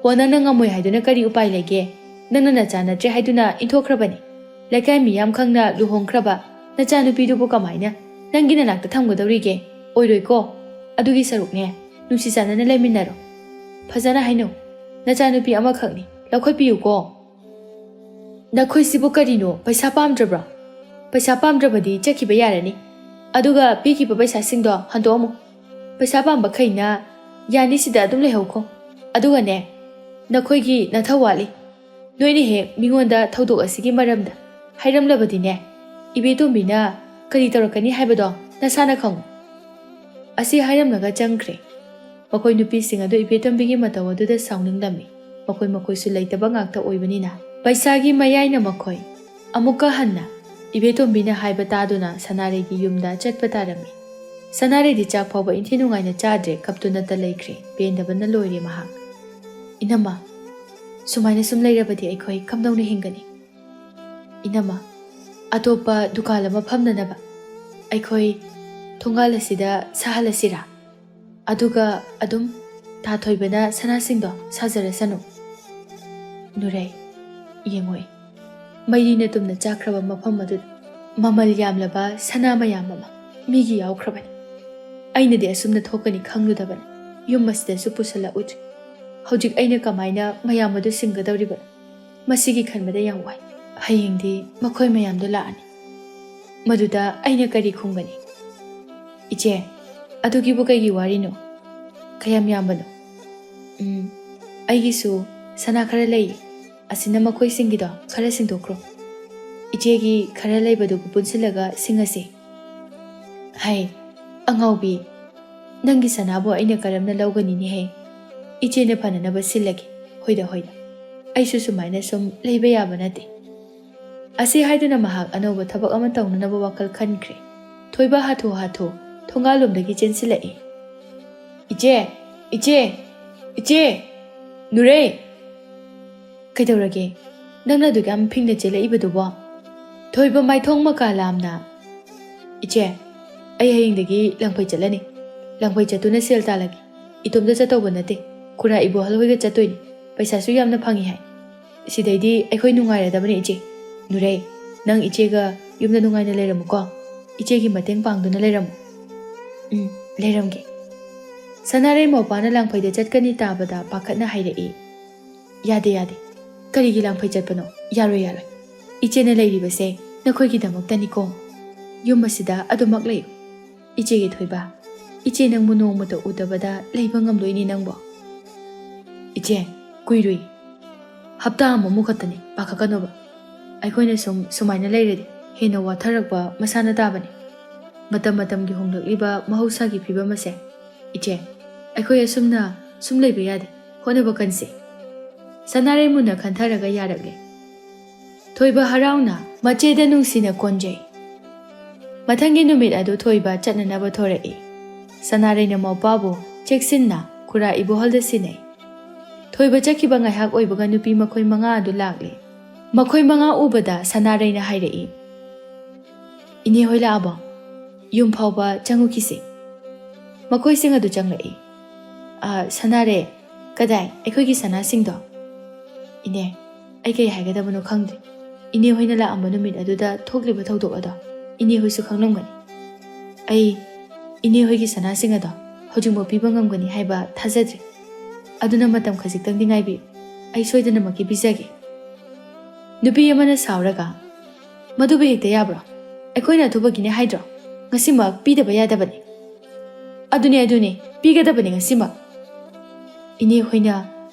"ꯍꯣ, ꯅꯪꯅ ꯉꯝꯃꯣꯏ ꯍꯥꯏꯗꯨꯅ ꯀꯔꯤ ꯎꯄꯥꯏ ꯂꯩꯒꯦ? ꯅꯪꯅ ꯅꯆꯥ ꯅꯠꯇ꯭ꯔꯦ ꯍꯥꯏꯗꯨꯅ ꯏꯟꯊꯣꯛꯈ꯭ꯔꯕꯅꯤ꯫ ꯂꯩꯀꯥꯏ ꯃꯤꯌꯥꯝ ꯈꯪꯅ ꯂꯨꯍꯣꯡꯈ꯭ꯔꯕ ꯅꯆꯥꯅꯨꯄꯤꯗꯨꯕꯨ ꯀꯃꯥꯏꯅ ꯅꯪꯒꯤ ꯅꯅꯥꯛꯇ ꯊꯝꯒꯗꯧꯔꯤꯒꯦ? ꯑꯣꯏꯔꯣꯏꯀꯣ꯫ ꯑꯗꯨꯒꯤ ꯁꯔꯨꯛꯅꯦ, ꯅꯨꯡꯁꯤ ꯆꯥꯟꯅꯅ ꯂꯩꯃꯤꯟꯅꯔꯣ꯫ ꯐꯖꯅ ꯍꯥꯏꯅꯧ꯫ ꯅꯆꯥꯅꯨꯄꯤ ꯑꯃꯈꯛꯅꯤ, ꯂꯧꯈꯠꯄꯤꯌꯨꯀꯣ꯫" "ꯅꯈꯣꯏꯁꯤꯕꯨ ꯀꯔꯤꯅꯣ, ꯄꯩꯁꯥ ꯄꯥꯝꯗ꯭ꯔꯕ꯭ꯔꯣ? ꯄꯩꯁꯥ ꯄꯥꯝꯗ꯭ꯔꯕꯗꯤ ꯆꯠꯈꯤꯕ ꯌꯥꯔꯅꯤ꯫ ꯑꯗꯨꯒ ꯄꯤꯈꯤꯕ ꯄꯩꯁꯥꯁꯤꯡꯗꯣ ꯍꯟꯗꯣꯛꯑꯝꯃꯨ꯫ ꯄꯩꯁꯥ ꯄꯥꯝꯕꯈꯩꯅ ꯌꯥꯅꯤꯁꯤꯗ ꯑꯗꯨꯝ ꯂꯩꯍꯧꯈꯣ꯫ ꯑꯗꯨꯒꯅꯦ, ꯅꯈꯣꯏꯒꯤ ꯅꯊꯧ ꯋꯥꯠꯂꯤ꯫ ꯅꯣꯏꯅ ꯍꯦꯛ ꯃꯤꯉꯣꯟꯗ ꯊꯧꯗꯣꯛ ꯑꯁꯤꯒꯤ ꯃꯔꯝꯗ ꯍꯥꯏꯔꯝꯂꯕꯗꯤꯅꯦ, ꯏꯕꯦꯇꯣꯝꯕꯤꯅ ꯀꯔꯤ ꯇꯧꯔꯛꯀꯅꯤ ꯍꯥꯏꯕꯗꯣ ꯅꯁꯥꯅ ꯈꯪꯉꯨ꯫" ꯑꯁꯤ ꯍꯥꯏꯔꯝꯂꯒ ꯆꯪꯈ꯭ꯔꯦ꯫ ꯃꯈꯣꯏ ꯅꯨꯄꯤꯁꯤꯡ ꯑꯗꯨ ꯏꯕꯦꯇꯣꯝꯕꯤꯒꯤ ꯃꯇꯧ ꯑꯗꯨꯗ ꯁꯥꯎꯅꯤꯡꯂꯝꯃꯤ꯫ ꯃꯈꯣꯏ ꯃꯈꯣꯏꯁꯨ ꯂꯩꯇꯕ ꯉꯥꯛꯇ ꯑꯣꯏꯕꯅꯤꯅ, ꯄꯩꯁꯥꯒꯤ ꯃꯌꯥꯏꯅ ꯃꯈꯣꯏ ꯑꯃꯨꯛꯀ ꯍꯟꯅ ꯏꯕꯦꯇꯣꯝꯕꯤꯅ ꯍꯥꯏꯕ ꯇꯥꯗꯨꯅ ꯁꯅꯥꯔꯩꯒꯤ ꯌꯨꯝꯗ ꯆꯠꯄ ꯇꯥꯔꯝꯃꯤ꯫ ꯁꯅꯥꯔꯩꯗꯤ ꯆꯥꯛ ꯐꯥꯎꯕ ꯏꯟꯊꯤ ꯅꯨꯡꯉꯥꯏꯅ ꯆꯥꯗ꯭ꯔꯦ, ꯀꯞꯇꯨꯅꯇ ꯂꯩꯈ꯭ꯔꯦ, ꯄꯦꯟꯗꯕꯅ ꯂꯣꯏꯔꯦ ꯃꯍꯥꯛ꯫ "ꯏꯅꯝꯃ, ꯁꯨꯃꯥꯏꯅ ꯁꯨꯝ ꯂꯩꯔꯕꯗꯤ ꯑꯩꯈꯣꯏ ꯀꯝꯗꯧꯅ ꯍꯤꯡꯒꯅꯤ? ꯏꯅꯝꯃ, ꯑꯇꯣꯞꯄ ꯗꯨꯀꯥꯟ ꯑꯃ ꯐꯝꯅꯅꯕ ꯑꯩꯈꯣꯏ ꯊꯣꯡꯒꯥꯜ ꯑꯁꯤꯗ ꯁꯥꯍꯜꯂꯁꯤꯔꯥ? ꯑꯗꯨꯒ ꯑꯗꯨꯝ ꯇꯥ ꯊꯣꯏꯕꯅ ꯁꯅꯥꯁꯤꯡꯗꯣ ꯁꯥꯖꯔꯁꯅꯨ꯫" "ꯅꯨꯔꯩ, ꯌꯦꯡꯉꯣꯏ, ꯃꯩꯔꯤꯅ ꯇꯨꯝꯅ ꯆꯥꯛꯈ꯭ꯔꯕ ꯃꯐꯝ ꯑꯗꯨꯗ ꯃꯃꯜ ꯌꯥꯝꯂꯕ ꯁꯅꯥ ꯃꯌꯥꯝ ꯑꯃ ꯃꯤꯒꯤ ꯌꯥꯎꯈ꯭ꯔꯕꯅꯤ꯫ ꯑꯩꯅꯗꯤ ꯑꯁꯨꯝꯅ ꯊꯣꯛꯀꯅꯤ ꯈꯪꯂꯨꯗꯕꯅꯤ꯫ ꯌꯨꯝ ꯑꯁꯤꯗꯁꯨ ꯄꯨꯁꯜꯂꯛꯎꯗ꯭ꯔꯤ꯫ ꯍꯧꯖꯤꯛ ꯑꯩꯅ ꯀꯃꯥꯏꯅ ꯃꯌꯥꯝ ꯑꯗꯨ ꯁꯤꯡꯒꯗꯧꯔꯤꯕꯅꯣ? ꯃꯁꯤꯒꯤ ꯈꯟꯕꯗ ꯌꯥꯝ ꯋꯥꯏ꯫ ꯍꯌꯦꯡꯗꯤ ꯃꯈꯣꯏ ꯃꯌꯥꯝꯗꯣ ꯂꯥꯛꯑꯅꯤ꯫ ꯃꯗꯨꯗ ꯑꯩꯅ ꯀꯔꯤ ꯈꯨꯝꯒꯅꯤ?" "ꯏꯆꯦ, ꯑꯗꯨꯒꯤꯕꯨ ꯀꯩꯒꯤ ꯋꯥꯔꯤꯅꯣ? ꯀꯌꯥꯝ ꯌꯥꯝꯕꯅꯣ?" "ꯎꯝ, ꯑꯩꯒꯤꯁꯨ ꯁꯅꯥ ꯈꯔ ꯂꯩꯌꯦ꯫ ꯑꯁꯤꯅ ꯃꯈꯣꯏꯁꯤꯡꯒꯤꯗꯣ ꯈꯔ ꯁꯤꯡꯗꯣꯛꯈ꯭ꯔꯣ꯫ ꯏꯆꯦꯒꯤ ꯈꯔ ꯂꯩꯕꯗꯨꯒ ꯄꯨꯟꯁꯤꯜꯂꯒ ꯁꯤꯡꯉꯁꯤ꯫ ꯍꯥꯏ, ꯑꯉꯥꯎꯕꯤ, ꯅꯪꯒꯤ ꯁꯅꯥꯕꯨ ꯑꯩꯅ ꯀꯔꯝꯅ ꯂꯧꯒꯅꯤꯅꯦꯍꯦ? ꯏꯆꯦꯅ ꯐꯅꯅꯕ ꯁꯤꯜꯂꯒꯦ꯫ ꯍꯣꯏꯗ, ꯍꯣꯏꯗ, ꯑꯩꯁꯨ ꯁꯨꯃꯥꯏꯅ ꯁꯨꯝ ꯂꯩꯕ ꯌꯥꯕ ꯅꯠꯇꯦ꯫ ꯑꯁꯤ ꯍꯥꯏꯗꯨꯅ ꯃꯍꯥꯛ ꯑꯅꯧꯕ ꯊꯕꯛ ꯑꯃ ꯇꯧꯅꯅꯕ ꯋꯥꯈꯜ ꯈꯟꯈ꯭ꯔꯦ꯫ ꯊꯣꯏꯕ ꯍꯥꯊꯨ ꯍꯥꯊꯨ ꯊꯣꯡꯒꯥꯜꯂꯣꯝꯗꯒꯤ ꯆꯦꯟꯁꯤꯜꯂꯛꯏ꯫ "ꯏꯆꯦ! ꯏꯆꯦ! ꯏꯆꯦ! ꯅꯨꯔꯩ!" "ꯀꯩꯗꯧꯔꯒꯦ? ꯅꯪꯅ ꯑꯗꯨꯛ ꯌꯥꯝ ꯐꯤꯡꯅ ꯆꯦꯜꯂꯛꯏꯕꯗꯨꯕꯣ?" ꯊꯣꯏꯕ ꯃꯥꯏꯊꯣꯡ ꯃꯀꯥ ꯂꯥꯝꯅ, "ꯏꯆꯦ, ꯑꯩ ꯍꯌꯦꯡꯗꯒꯤ ꯂꯪꯐꯩ ꯆꯠꯂꯅꯤ꯫ ꯂꯪꯐꯩ ꯆꯠꯇꯨꯅ ꯁꯦꯜ ꯇꯥꯜꯂꯒꯦ꯫ ꯏꯇꯣꯝꯇ ꯆꯠꯇꯧꯕ ꯅꯠꯇꯦ, ꯈꯨꯔꯥ ꯏꯕꯣꯍꯜ ꯍꯣꯏꯒ ꯆꯠꯇꯣꯏꯅꯤ꯫ ꯄꯩꯁꯥꯁꯨ ꯌꯥꯝꯅ ꯐꯪꯉꯤ ꯍꯥꯏ꯫ ꯁꯤꯗꯩꯗꯤ ꯑꯩꯈꯣꯏ ꯅꯨꯡꯉꯥꯏꯔꯗꯕꯅꯦ ꯏꯆꯦ꯫ ꯅꯨꯔꯩ, ꯅꯪ ꯏꯆꯦꯒ ꯌꯨꯝꯗ ꯅꯨꯡꯉꯥꯏꯅ ꯂꯩꯔꯝꯃꯨꯀꯣ꯫ ꯏꯆꯦꯒꯤ ꯃꯇꯦꯡ ꯄꯥꯡꯗꯨꯅ ꯂꯩꯔꯝꯃꯨ꯫" "ꯎꯝ, ꯂꯩꯔꯝꯒꯦ꯫" ꯁꯅꯥꯔꯩ ꯃꯧꯄꯥꯅ ꯂꯪꯐꯩꯗ ꯆꯠꯀꯅꯤ ꯇꯥꯕꯗ ꯄꯥꯈꯠꯅ ꯍꯥꯏꯔꯛꯏ꯫ "ꯌꯥꯗꯦ, ꯌꯥꯗꯦ꯫ ꯀꯔꯤꯒꯤ ꯂꯪꯐꯩ ꯆꯠꯄꯅꯣ? ꯌꯥꯔꯣꯏ, ꯌꯥꯔꯣꯏ꯫ ꯏꯆꯦꯅ ꯂꯩꯔꯤꯕꯁꯦ ꯅꯈꯣꯏꯒꯤꯗꯃꯛꯇꯅꯤꯀꯣ꯫ ꯌꯨꯝ ꯑꯁꯤꯗ ꯑꯗꯨꯃꯛ ꯂꯩꯌꯨ꯫ ꯏꯆꯦꯒꯤ ꯊꯣꯏꯕ, ꯏꯆꯦ ꯅꯪꯕꯨ ꯅꯣꯡꯃꯇ ꯎꯗꯕꯗ ꯂꯩꯕ ꯉꯝꯂꯣꯏꯅꯦ ꯅꯪꯕꯣ꯫" "ꯏꯆꯦ, ꯀꯨꯏꯔꯨꯏ꯫ ꯍꯞꯇꯥ ꯑꯃꯃꯨꯛ ꯈꯛꯇꯅꯤ, ꯄꯥꯈꯠꯀꯅꯣꯕ꯫ ꯑꯩꯈꯣꯏꯅ ꯁꯨꯝ ꯁꯨꯃꯥꯏꯅ ꯂꯩꯔꯗꯤ ꯍꯦꯟꯅ ꯋꯥꯊꯔꯛꯄ ꯃꯁꯥꯅ ꯇꯥꯕꯅꯤ꯫ ꯃꯇꯝ ꯃꯇꯝꯒꯤ ꯍꯣꯡꯂꯛꯂꯤꯕ ꯃꯍꯧꯁꯥꯒꯤ ꯐꯤꯕꯝ ꯑꯁꯦ꯫ ꯏꯆꯦ, ꯑꯩꯈꯣꯏ ꯑꯁꯨꯝꯅ ꯁꯨꯝ ꯂꯩꯕ ꯌꯥꯗꯦ, ꯍꯣꯠꯅꯕ ꯀꯟꯁꯤ꯫" ꯁꯅꯥꯔꯩ ꯃꯨꯟꯅ ꯈꯟꯊꯔꯒ ꯌꯥꯔꯛꯂꯦ꯫ ꯊꯣꯏꯕ ꯍꯔꯥꯎꯅ ꯃꯆꯦꯗ ꯅꯨꯡꯁꯤꯅ ꯀꯣꯟꯖꯩ꯫ ꯃꯊꯪꯒꯤ ꯅꯨꯃꯤꯠ ꯑꯗꯨ ꯊꯣꯏꯕ ꯆꯠꯅꯅꯕ ꯊꯣꯔꯛꯏ꯫ ꯁꯅꯥꯔꯩꯅ ꯃꯧꯄꯥꯕꯨ ꯆꯦꯛꯁꯤꯟꯅ ꯈꯨꯔꯥ ꯏꯕꯣꯍꯜꯗ ꯁꯤꯟꯅꯩ꯫ ꯊꯣꯏꯕ ꯆꯠꯈꯤꯕ ꯉꯥꯏꯍꯥꯛ ꯑꯣꯏꯕꯒ ꯅꯨꯄꯤ ꯃꯈꯣꯏ ꯃꯉꯥ ꯑꯗꯨ ꯂꯥꯛꯂꯦ꯫ ꯃꯈꯣꯏ ꯃꯉꯥ ꯎꯕꯗ ꯁꯅꯥꯔꯩꯅ ꯍꯥꯏꯔꯛꯏ, "ꯏꯅꯦ ꯍꯣꯏ ꯂꯥꯛꯑꯕꯣ? ꯌꯨꯝ ꯐꯥꯎꯕ ꯆꯪꯉꯨꯈꯤꯁꯤ꯫" ꯃꯈꯣꯏꯁꯤꯡ ꯑꯗꯨ ꯆꯪꯂꯛꯏ꯫ "ꯑ, ꯁꯅꯥꯔꯩ, ꯀꯗꯥꯏ ꯑꯩꯈꯣꯏꯒꯤ ꯁꯅꯥꯁꯤꯡꯗꯣ?" "ꯏꯅꯦ, ꯑꯩ ꯀꯩ ꯍꯥꯏꯒꯗꯕꯅꯣ ꯈꯪꯗ꯭ꯔꯦ꯫ ꯏꯅꯦ ꯍꯣꯏꯅ ꯂꯥꯛꯑꯝꯕ ꯅꯨꯃꯤꯠ ꯑꯗꯨꯗ ꯊꯣꯛꯂꯤꯕ ꯊꯧꯗꯣꯛ ꯑꯗꯣ ꯏꯅꯦ ꯍꯣꯏꯁꯨ ꯈꯪꯂꯝꯒꯅꯤ꯫ ꯑꯩ ꯏꯅꯦ ꯍꯣꯏꯒꯤ ꯁꯅꯥꯁꯤꯡ ꯑꯗꯣ ꯍꯧꯖꯤꯛꯃꯛ ꯄꯤꯕ ꯉꯝꯒꯅꯤ ꯍꯥꯏꯕ ꯊꯥꯖꯗ꯭ꯔꯤ꯫ ꯑꯗꯨꯅ ꯃꯇꯝ ꯈꯖꯤꯛꯇꯪꯗꯤ ꯉꯥꯏꯕꯤꯌꯨ꯫ ꯑꯩ ꯁꯣꯏꯗꯅꯃꯛꯀꯤ ꯄꯤꯖꯒꯦ꯫" ꯅꯨꯄꯤ ꯑꯃꯅ ꯁꯥꯎꯔꯒ, "ꯃꯗꯨꯕꯨ ꯍꯦꯛꯇ ꯌꯥꯕ꯭ꯔꯣ? ꯑꯩꯈꯣꯏꯅ ꯑꯊꯨꯕꯒꯤꯅꯦ ꯍꯥꯏꯗ꯭ꯔꯣ? ꯉꯁꯤꯃꯛ ꯄꯤꯗꯕ ꯌꯥꯗꯕꯅꯤ꯫" "ꯑꯗꯨꯅꯦ, ꯑꯗꯨꯅꯦ, ꯄꯤꯒꯗꯕꯅꯤ ꯉꯁꯤꯃꯛ꯫ ꯏꯅꯦ ꯍꯣꯏꯅ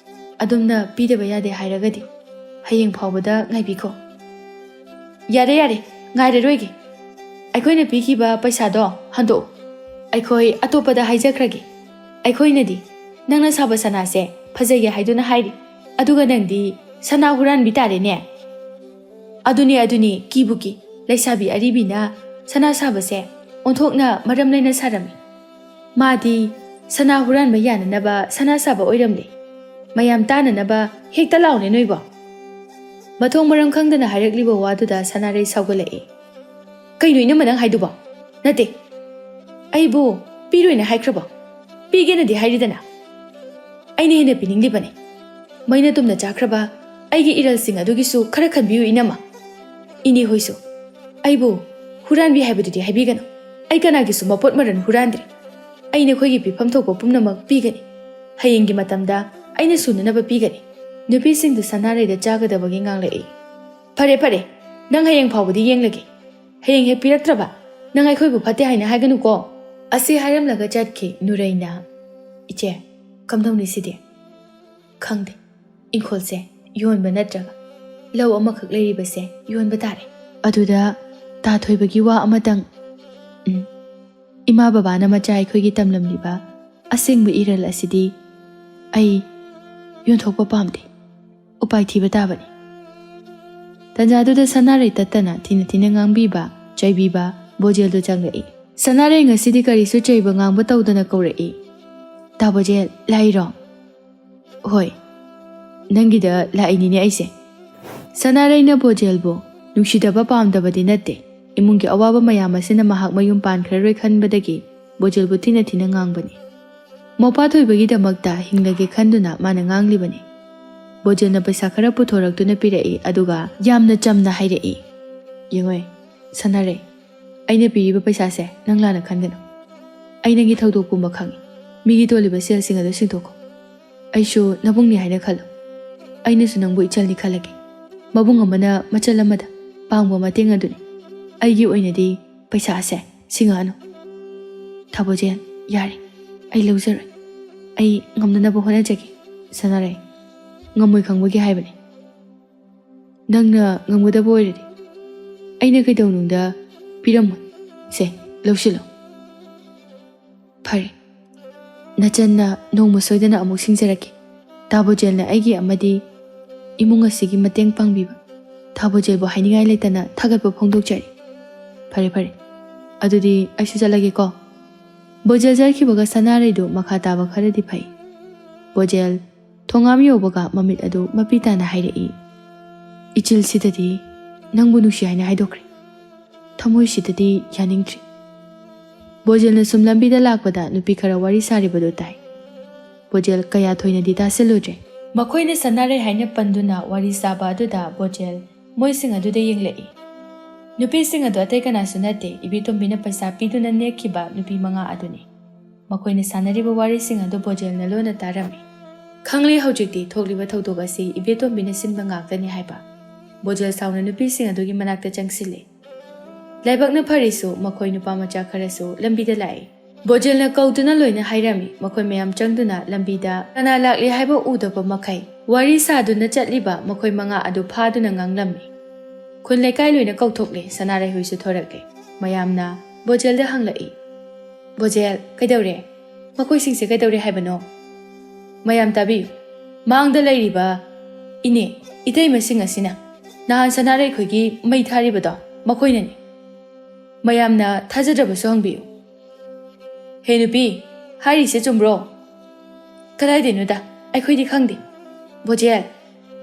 ꯑꯗꯨꯝꯅ ꯄꯤꯗꯕ ꯌꯥꯗꯦ ꯍꯥꯏꯔꯒꯗꯤ ꯍꯌꯦꯡ ꯐꯥꯎꯕꯗ ꯉꯥꯏꯕꯤꯈꯣ꯫ ꯌꯥꯔꯦ, ꯌꯥꯔꯦ, ꯉꯥꯏꯔꯔꯣꯏꯒꯦ꯫ ꯑꯩꯈꯣꯏꯅ ꯄꯤꯈꯤꯕ ꯄꯩꯁꯥꯗꯣ ꯍꯟꯗꯣꯛꯎ꯫ ꯑꯩꯈꯣꯏ ꯑꯇꯣꯞꯄꯗ ꯍꯥꯏꯖꯈ꯭ꯔꯒꯦ꯫ ꯑꯩꯈꯣꯏꯅꯗꯤ ꯅꯪꯅ ꯁꯥꯕ ꯁꯅꯥꯁꯦ ꯐꯖꯩꯌꯦ ꯍꯥꯏꯗꯨꯅ ꯍꯥꯏꯔꯤ, ꯑꯗꯨꯒ ꯅꯪꯗꯤ ꯁꯅꯥ ꯍꯨꯔꯥꯟꯕꯤ ꯇꯥꯔꯦꯅꯦ꯫ ꯑꯗꯨꯅꯦ, ꯑꯗꯨꯅꯦ, ꯀꯤꯕꯨ ꯀꯤ꯫ ꯂꯩꯁꯥꯕꯤ ꯑꯔꯤꯕꯤꯅ ꯁꯅꯥ ꯁꯥꯕꯁꯦ ꯑꯣꯟꯊꯣꯛꯅ ꯃꯔꯝ ꯂꯩꯅ ꯁꯥꯔꯝꯃꯤ꯫ ꯃꯥꯗꯤ ꯁꯅꯥ ꯍꯨꯔꯥꯟꯕ ꯌꯥꯅꯅꯕ ꯁꯅꯥ ꯁꯥꯕ ꯑꯣꯏꯔꯝꯂꯦ꯫ ꯃꯌꯥꯝ ꯇꯥꯅꯅꯕ ꯍꯦꯛꯇ ꯂꯥꯎꯅꯦ ꯅꯣꯏꯕꯣ꯫ ꯃꯊꯣꯡ ꯃꯔꯝ ꯈꯪꯗꯅ ꯍꯥꯏꯔꯛꯂꯤꯕ ꯋꯥꯗꯨꯗ ꯁꯅꯥꯔꯩ ꯁꯥꯎꯒꯠꯂꯛꯏ꯫ "ꯀꯩꯅꯣ ꯏꯅꯝꯃ ꯅꯪ ꯍꯥꯏꯗꯨꯕꯣ? ꯅꯠꯇꯦ, ꯑꯩꯕꯨ ꯄꯤꯔꯣꯏꯅ ꯍꯥꯏꯈ꯭ꯔꯕꯣ? ꯄꯤꯒꯦꯅꯗꯤ ꯍꯥꯏꯔꯤꯗꯅ꯫ ꯑꯩꯅ ꯍꯦꯟꯅ ꯄꯤꯅꯤꯡꯂꯤꯕꯅꯤ꯫ ꯃꯩꯅ ꯇꯨꯝꯅ ꯆꯥꯈ꯭ꯔꯕ ꯑꯩꯒꯤ ꯏꯔꯜꯁꯤꯡ ꯑꯗꯨꯒꯤꯁꯨ ꯈꯔ ꯈꯟꯕꯤꯌꯨ ꯏꯅꯝꯃ꯫ ꯏꯅꯦ ꯍꯣꯏꯁꯨ ꯑꯩꯕꯨ ꯍꯨꯔꯥꯟꯕꯤ ꯍꯥꯏꯕꯗꯨꯗꯤ ꯍꯥꯏꯕꯤꯒꯅꯨ꯫ ꯑꯩ ꯀꯅꯥꯒꯤꯁꯨ ꯃꯄꯣꯠ ꯃꯔꯟ ꯍꯨꯔꯥꯟꯗ꯭ꯔꯤ꯫ ꯑꯩ ꯅꯈꯣꯏꯒꯤ ꯄꯤꯐꯝ ꯊꯣꯛꯄ ꯄꯨꯝꯅꯃꯛ ꯄꯤꯒꯅꯤ꯫ ꯍꯌꯦꯡꯒꯤ ꯃꯇꯝꯗ ꯑꯩꯅ ꯁꯨꯅꯅꯕ ꯄꯤꯒꯅꯤ꯫" ꯅꯨꯄꯤꯁꯤꯡꯗꯨ ꯁꯅꯥꯔꯩꯗ ꯆꯥꯒꯗꯕꯒꯤ ꯉꯥꯡꯂꯛꯏ꯫ "ꯐꯔꯦ, ꯐꯔꯦ, ꯅꯪ ꯍꯌꯦꯡ ꯐꯥꯎꯕꯗꯤ ꯌꯦꯡꯂꯒꯦ꯫ ꯍꯌꯦꯡ ꯍꯦꯛ ꯄꯤꯔꯛꯇ꯭ꯔꯕ ꯅꯪ ꯑꯩꯈꯣꯏꯕꯨ ꯐꯠꯇꯦ ꯍꯥꯏꯅ ꯍꯥꯏꯒꯅꯨꯀꯣ꯫" ꯑꯁꯤ ꯍꯥꯏꯔꯝꯂꯒ ꯆꯠꯈꯤ ꯅꯨꯔꯩꯅ꯫ "ꯏꯆꯦ, ꯀꯝꯗꯧꯅꯤ ꯁꯤꯗꯤ? ꯈꯪꯗꯦ, ꯏꯪꯈꯣꯜꯁꯦ ꯌꯣꯟꯕ ꯅꯠꯇ꯭ꯔꯒ ꯂꯧ ꯑꯃꯈꯛ ꯂꯩꯔꯤꯕꯁꯦ ꯌꯣꯟꯕ ꯇꯥꯔꯦ꯫" ꯑꯗꯨꯗ ꯇꯥ ꯊꯣꯏꯕꯒꯤ ꯋꯥ ꯑꯃꯇꯪ, "ꯎꯝ, ꯏꯃꯥ ꯕꯕꯥꯅ ꯃꯆꯥ ꯑꯩꯈꯣꯏꯒꯤ ꯇꯝꯂꯝꯂꯤꯕ ꯑꯁꯦꯡꯕ ꯏꯔꯜ ꯑꯁꯤꯗꯤ ꯑꯩ ꯌꯣꯟꯊꯣꯛꯄ ꯄꯥꯝꯗꯦ꯫ ꯎꯄꯥꯏ ꯊꯤꯕ ꯇꯥꯕꯅꯤ꯫" ꯇꯟꯖꯥꯗꯨꯗ ꯁꯅꯥꯔꯩ ꯇꯠꯇꯅ ꯊꯤꯅ ꯊꯤꯅ ꯉꯥꯡꯕꯤꯕ, ꯆꯩꯕꯤꯕ ꯕꯣꯖꯦꯜꯗꯨ ꯆꯪꯂꯛꯏ꯫ ꯁꯅꯥꯔꯩ ꯉꯁꯤꯗꯤ ꯀꯔꯤꯁꯨ ꯆꯩꯕ ꯉꯥꯡꯕ ꯇꯧꯗꯅ ꯀꯧꯔꯛꯏ꯫ "ꯇꯥ ꯕꯣꯖꯦꯜ, ꯂꯥꯛꯏꯔꯣ?" "ꯍꯣꯏ, ꯅꯪꯒꯤꯗ ꯂꯥꯛꯏꯅꯤꯅꯦ ꯑꯩꯁꯦ꯫" ꯁꯅꯥꯔꯩꯅ ꯕꯣꯖꯦꯜꯕꯨ ꯅꯨꯡꯁꯤꯗꯕ ꯄꯥꯝꯗꯕꯗꯤ ꯅꯠꯇꯦ꯫ ꯏꯃꯨꯡꯒꯤ ꯑꯋꯥꯕ ꯃꯌꯥꯝ ꯑꯁꯤꯅ ꯃꯍꯥꯛ ꯃꯌꯨꯝ ꯄꯥꯟꯈ꯭ꯔꯔꯣꯏ ꯈꯟꯕꯗꯒꯤ ꯕꯣꯖꯦꯜꯕꯨ ꯊꯤꯅ ꯊꯤꯅ ꯉꯥꯡꯕꯅꯤ꯫ ꯃꯧꯄꯥ ꯊꯣꯏꯕꯒꯤꯗꯃꯛꯇ ꯍꯤꯡꯂꯒꯦ ꯈꯟꯗꯨꯅ ꯃꯥꯅ ꯉꯥꯡꯂꯤꯕꯅꯤ꯫ ꯕꯣꯖꯦꯜꯅ ꯄꯩꯁꯥ ꯈꯔ ꯄꯨꯊꯣꯔꯛꯇꯨꯅ ꯄꯤꯔꯛꯏ, ꯑꯗꯨꯒ ꯌꯥꯝꯅ ꯆꯝꯅ ꯍꯥꯏꯔꯛꯏ, "ꯌꯦꯡꯉꯣꯏ, ꯁꯅꯥꯔꯩ, ꯑꯩꯅ ꯄꯤꯔꯤꯕ ꯄꯩꯁꯥꯁꯦ ꯅꯪ ꯂꯥꯟꯅ ꯈꯟꯒꯅꯨ꯫ ꯑꯩ ꯅꯪꯒꯤ ꯊꯧꯗꯣꯛ ꯄꯨꯝꯕ ꯈꯪꯏ꯫ ꯃꯤꯒꯤ ꯇꯣꯜꯂꯤꯕ ꯁꯦꯜꯁꯤꯡ ꯑꯗꯨ ꯁꯤꯡꯗꯣꯛꯈꯣ꯫ ꯑꯩꯁꯨ ꯅꯕꯨꯡꯅꯤ ꯍꯥꯏꯅ ꯈꯜꯂꯨ꯫ ꯑꯩꯅꯁꯨ ꯅꯪꯕꯨ ꯏꯆꯜꯅꯤ ꯈꯜꯂꯒꯦ꯫ ꯃꯕꯨꯡ ꯑꯃꯅ ꯃꯆꯜ ꯑꯃꯗ ꯄꯥꯡꯕ ꯃꯇꯦꯡ ꯑꯗꯨꯅꯤ꯫ ꯑꯩꯒꯤ ꯑꯣꯏꯅꯗꯤ ꯄꯩꯁꯥꯁꯦ ꯁꯤꯡꯉꯛꯑꯅꯨ꯫" "ꯊꯥꯕꯣꯖꯦꯜ, ꯌꯥꯔꯦ, ꯑꯩ ꯂꯧꯖꯔꯣꯏ꯫ ꯑꯩ ꯉꯝꯅꯅꯕ ꯍꯣꯠꯅꯖꯒꯦ꯫" "ꯁꯅꯥꯔꯩ, ꯉꯝꯃꯣꯏ ꯈꯪꯕꯒꯤ ꯍꯥꯏꯕꯅꯤ꯫ ꯅꯪꯅ ꯉꯝꯒꯗꯕ ꯑꯣꯏꯔꯗꯤ ꯑꯩꯅ ꯀꯩꯗꯧꯅꯨꯡꯗ ꯄꯤꯔꯝꯃꯣꯏ꯫ ꯁꯦ, ꯂꯧꯁꯤꯜꯂꯣ꯫ ꯐꯔꯦ, ꯅꯆꯟꯅ ꯅꯣꯡꯃ ꯁꯣꯏꯗꯅ ꯑꯃꯨꯛ ꯁꯤꯡꯖꯔꯛꯀꯦ꯫ ꯇꯥ ꯕꯣꯖꯦꯜꯅ ꯑꯩꯒꯤ ꯑꯃꯗꯤ ꯏꯃꯨꯡ ꯑꯁꯤꯒꯤ ꯃꯇꯦꯡ ꯄꯥꯡꯕꯤꯕ ꯇꯥ ꯕꯣꯖꯦꯜꯕꯨ ꯍꯥꯏꯅꯤꯡꯉꯥꯏ ꯂꯩꯇꯅ ꯊꯥꯒꯠꯄ ꯐꯣꯡꯗꯣꯛꯆꯔꯤ꯫ ꯐꯔꯦ, ꯐꯔꯦ, ꯑꯗꯨꯗꯤ ꯑꯩꯁꯨ ꯆꯠꯂꯒꯦꯀꯣ꯫ ꯕꯣꯖꯦꯜ ꯆꯠꯈꯤꯕꯒ ꯁꯅꯥꯔꯩꯗꯨ ꯃꯈꯥ ꯇꯥꯕ ꯈꯔꯗꯤ ꯐꯩ꯫ ꯕꯣꯖꯦꯜ ꯊꯣꯡꯉꯥꯝ ꯌꯧꯕꯒ ꯃꯃꯤꯠ ꯑꯗꯨ ꯃꯄꯤ ꯇꯥꯅ ꯍꯥꯏꯔꯛꯏ, "ꯏꯆꯤꯜꯁꯤꯗꯗꯤ ꯅꯪꯕꯨ ꯅꯨꯡꯁꯤ ꯍꯥꯏꯅ ꯍꯥꯏꯗꯣꯛꯈ꯭ꯔꯦ, ꯊꯃꯣꯏꯁꯤꯗꯗꯤ ꯌꯥꯅꯤꯡꯗ꯭ꯔꯤ"꯫ ꯕꯣꯖꯦꯜꯅ ꯁꯨꯝ ꯂꯝꯕꯤꯗ ꯂꯥꯛꯄꯗ ꯅꯨꯄꯤ ꯈꯔ ꯋꯥꯔꯤ ꯁꯥꯔꯤꯕꯗꯨ ꯇꯥꯏ꯫ ꯕꯣꯖꯦꯜ ꯀꯌꯥ ꯊꯣꯏꯅꯗꯤ ꯇꯥꯁꯤꯜꯂꯨꯗ꯭ꯔꯦ꯫ ꯃꯈꯣꯏꯅ ꯁꯅꯥꯔꯩ ꯍꯥꯏꯅ ꯄꯟꯗꯨꯅ ꯋꯥꯔꯤ ꯁꯥꯕ ꯑꯗꯨꯗ ꯕꯣꯖꯦꯜ ꯃꯣꯏꯁꯤꯡ ꯑꯗꯨꯗ ꯌꯦꯡꯂꯛꯏ꯫ ꯅꯨꯄꯤꯁꯤꯡ ꯑꯗꯨ ꯑꯇꯩ ꯀꯅꯥꯁꯨ ꯅꯠꯇꯦ, ꯏꯕꯦꯇꯣꯝꯕꯤꯅ ꯄꯩꯁꯥ ꯄꯤꯗꯨꯅ ꯅꯦꯛꯈꯤꯕ ꯅꯨꯄꯤ ꯃꯉꯥ ꯑꯗꯨꯅꯤ꯫ ꯃꯈꯣꯏꯅ ꯁꯥꯟꯅꯔꯤꯕ ꯋꯥꯔꯤꯁꯤꯡ ꯑꯗꯨ ꯕꯣꯖꯦꯜꯅ ꯂꯣꯟꯅ ꯇꯥꯔꯝꯃꯤ꯫ ꯈꯪꯂꯦ ꯍꯧꯖꯤꯛꯇꯤ ꯊꯣꯛꯂꯤꯕ ꯊꯧꯗꯣꯛ ꯑꯁꯤ ꯏꯕꯦꯇꯣꯝꯕꯤꯅ ꯁꯤꯟꯕ ꯉꯥꯛꯇꯅꯤ ꯍꯥꯏꯕ꯫ ꯕꯣꯖꯦꯜ ꯁꯥꯎꯅ ꯅꯨꯄꯤꯁꯤꯡ ꯑꯗꯨꯒꯤ ꯃꯅꯥꯛꯇ ꯆꯪꯁꯤꯜꯂꯦ꯫ ꯂꯥꯏꯕꯛꯅ ꯐꯔꯤꯁꯨ ꯃꯈꯣꯏ ꯅꯨꯄꯥ ꯃꯆꯥ ꯈꯔꯁꯨ ꯂꯝꯕꯤꯗ ꯂꯥꯛꯏ꯫ ꯕꯣꯖꯦꯜꯅ ꯀꯧꯗꯨꯅ ꯂꯣꯏꯅ ꯍꯥꯏꯔꯝꯃꯤ꯫ ꯃꯈꯣꯏ ꯃꯌꯥꯝ ꯆꯪꯗꯨꯅ ꯂꯝꯕꯤꯗ ꯀꯅꯥ ꯂꯥꯛꯂꯤ ꯍꯥꯏꯕ ꯎꯗꯕ ꯃꯈꯩ ꯋꯥꯔꯤ ꯁꯥꯗꯨꯅ ꯆꯠꯂꯤꯕ ꯃꯈꯣꯏ ꯃꯉꯥ ꯑꯗꯨ ꯐꯥꯗꯨꯅ ꯉꯥꯡꯂꯝꯃꯤ꯫ ꯈꯨꯟ ꯂꯩꯀꯥꯏ ꯂꯣꯏꯅ ꯀꯧꯊꯣꯛꯂꯦ꯫ ꯁꯅꯥꯔꯩꯍꯣꯏꯁꯨ ꯊꯣꯔꯛꯂꯦ꯫ ꯃꯌꯥꯝꯅ ꯕꯣꯖꯦꯜꯗ ꯍꯪꯂꯛꯏ, "ꯕꯣꯖꯦꯜ, ꯀꯩꯗꯧꯔꯦ? ꯃꯈꯣꯏꯁꯤꯡꯁꯦ ꯀꯩꯗꯧꯔꯦ ꯍꯥꯏꯕꯅꯣ?" ꯃꯌꯥꯝ ꯇꯥꯕꯤꯌꯨ꯫ ꯃꯥꯡꯗ ꯂꯩꯔꯤꯕ ꯏꯅꯦ, ꯏꯇꯩꯃꯁꯤꯡ ꯑꯁꯤꯅ ꯅꯍꯥꯟ ꯁꯅꯥꯔꯩꯈꯣꯏꯒꯤ ꯃꯩ ꯊꯥꯔꯤꯕꯗꯣ ꯃꯈꯣꯏꯅꯅꯤ꯫ ꯃꯌꯥꯝꯅ ꯊꯥꯖꯗ꯭ꯔꯕꯁꯨ ꯍꯪꯕꯤꯌꯨ꯫ "ꯍꯦ ꯅꯨꯄꯤ, ꯍꯥꯏꯔꯤꯁꯦ ꯆꯨꯝꯕ꯭ꯔꯣ?" "ꯀꯗꯥꯏꯗꯩꯅꯣꯗ, ꯑꯩꯈꯣꯏꯗꯤ ꯈꯪꯗꯦ꯫" "ꯕꯣꯖꯦꯜ,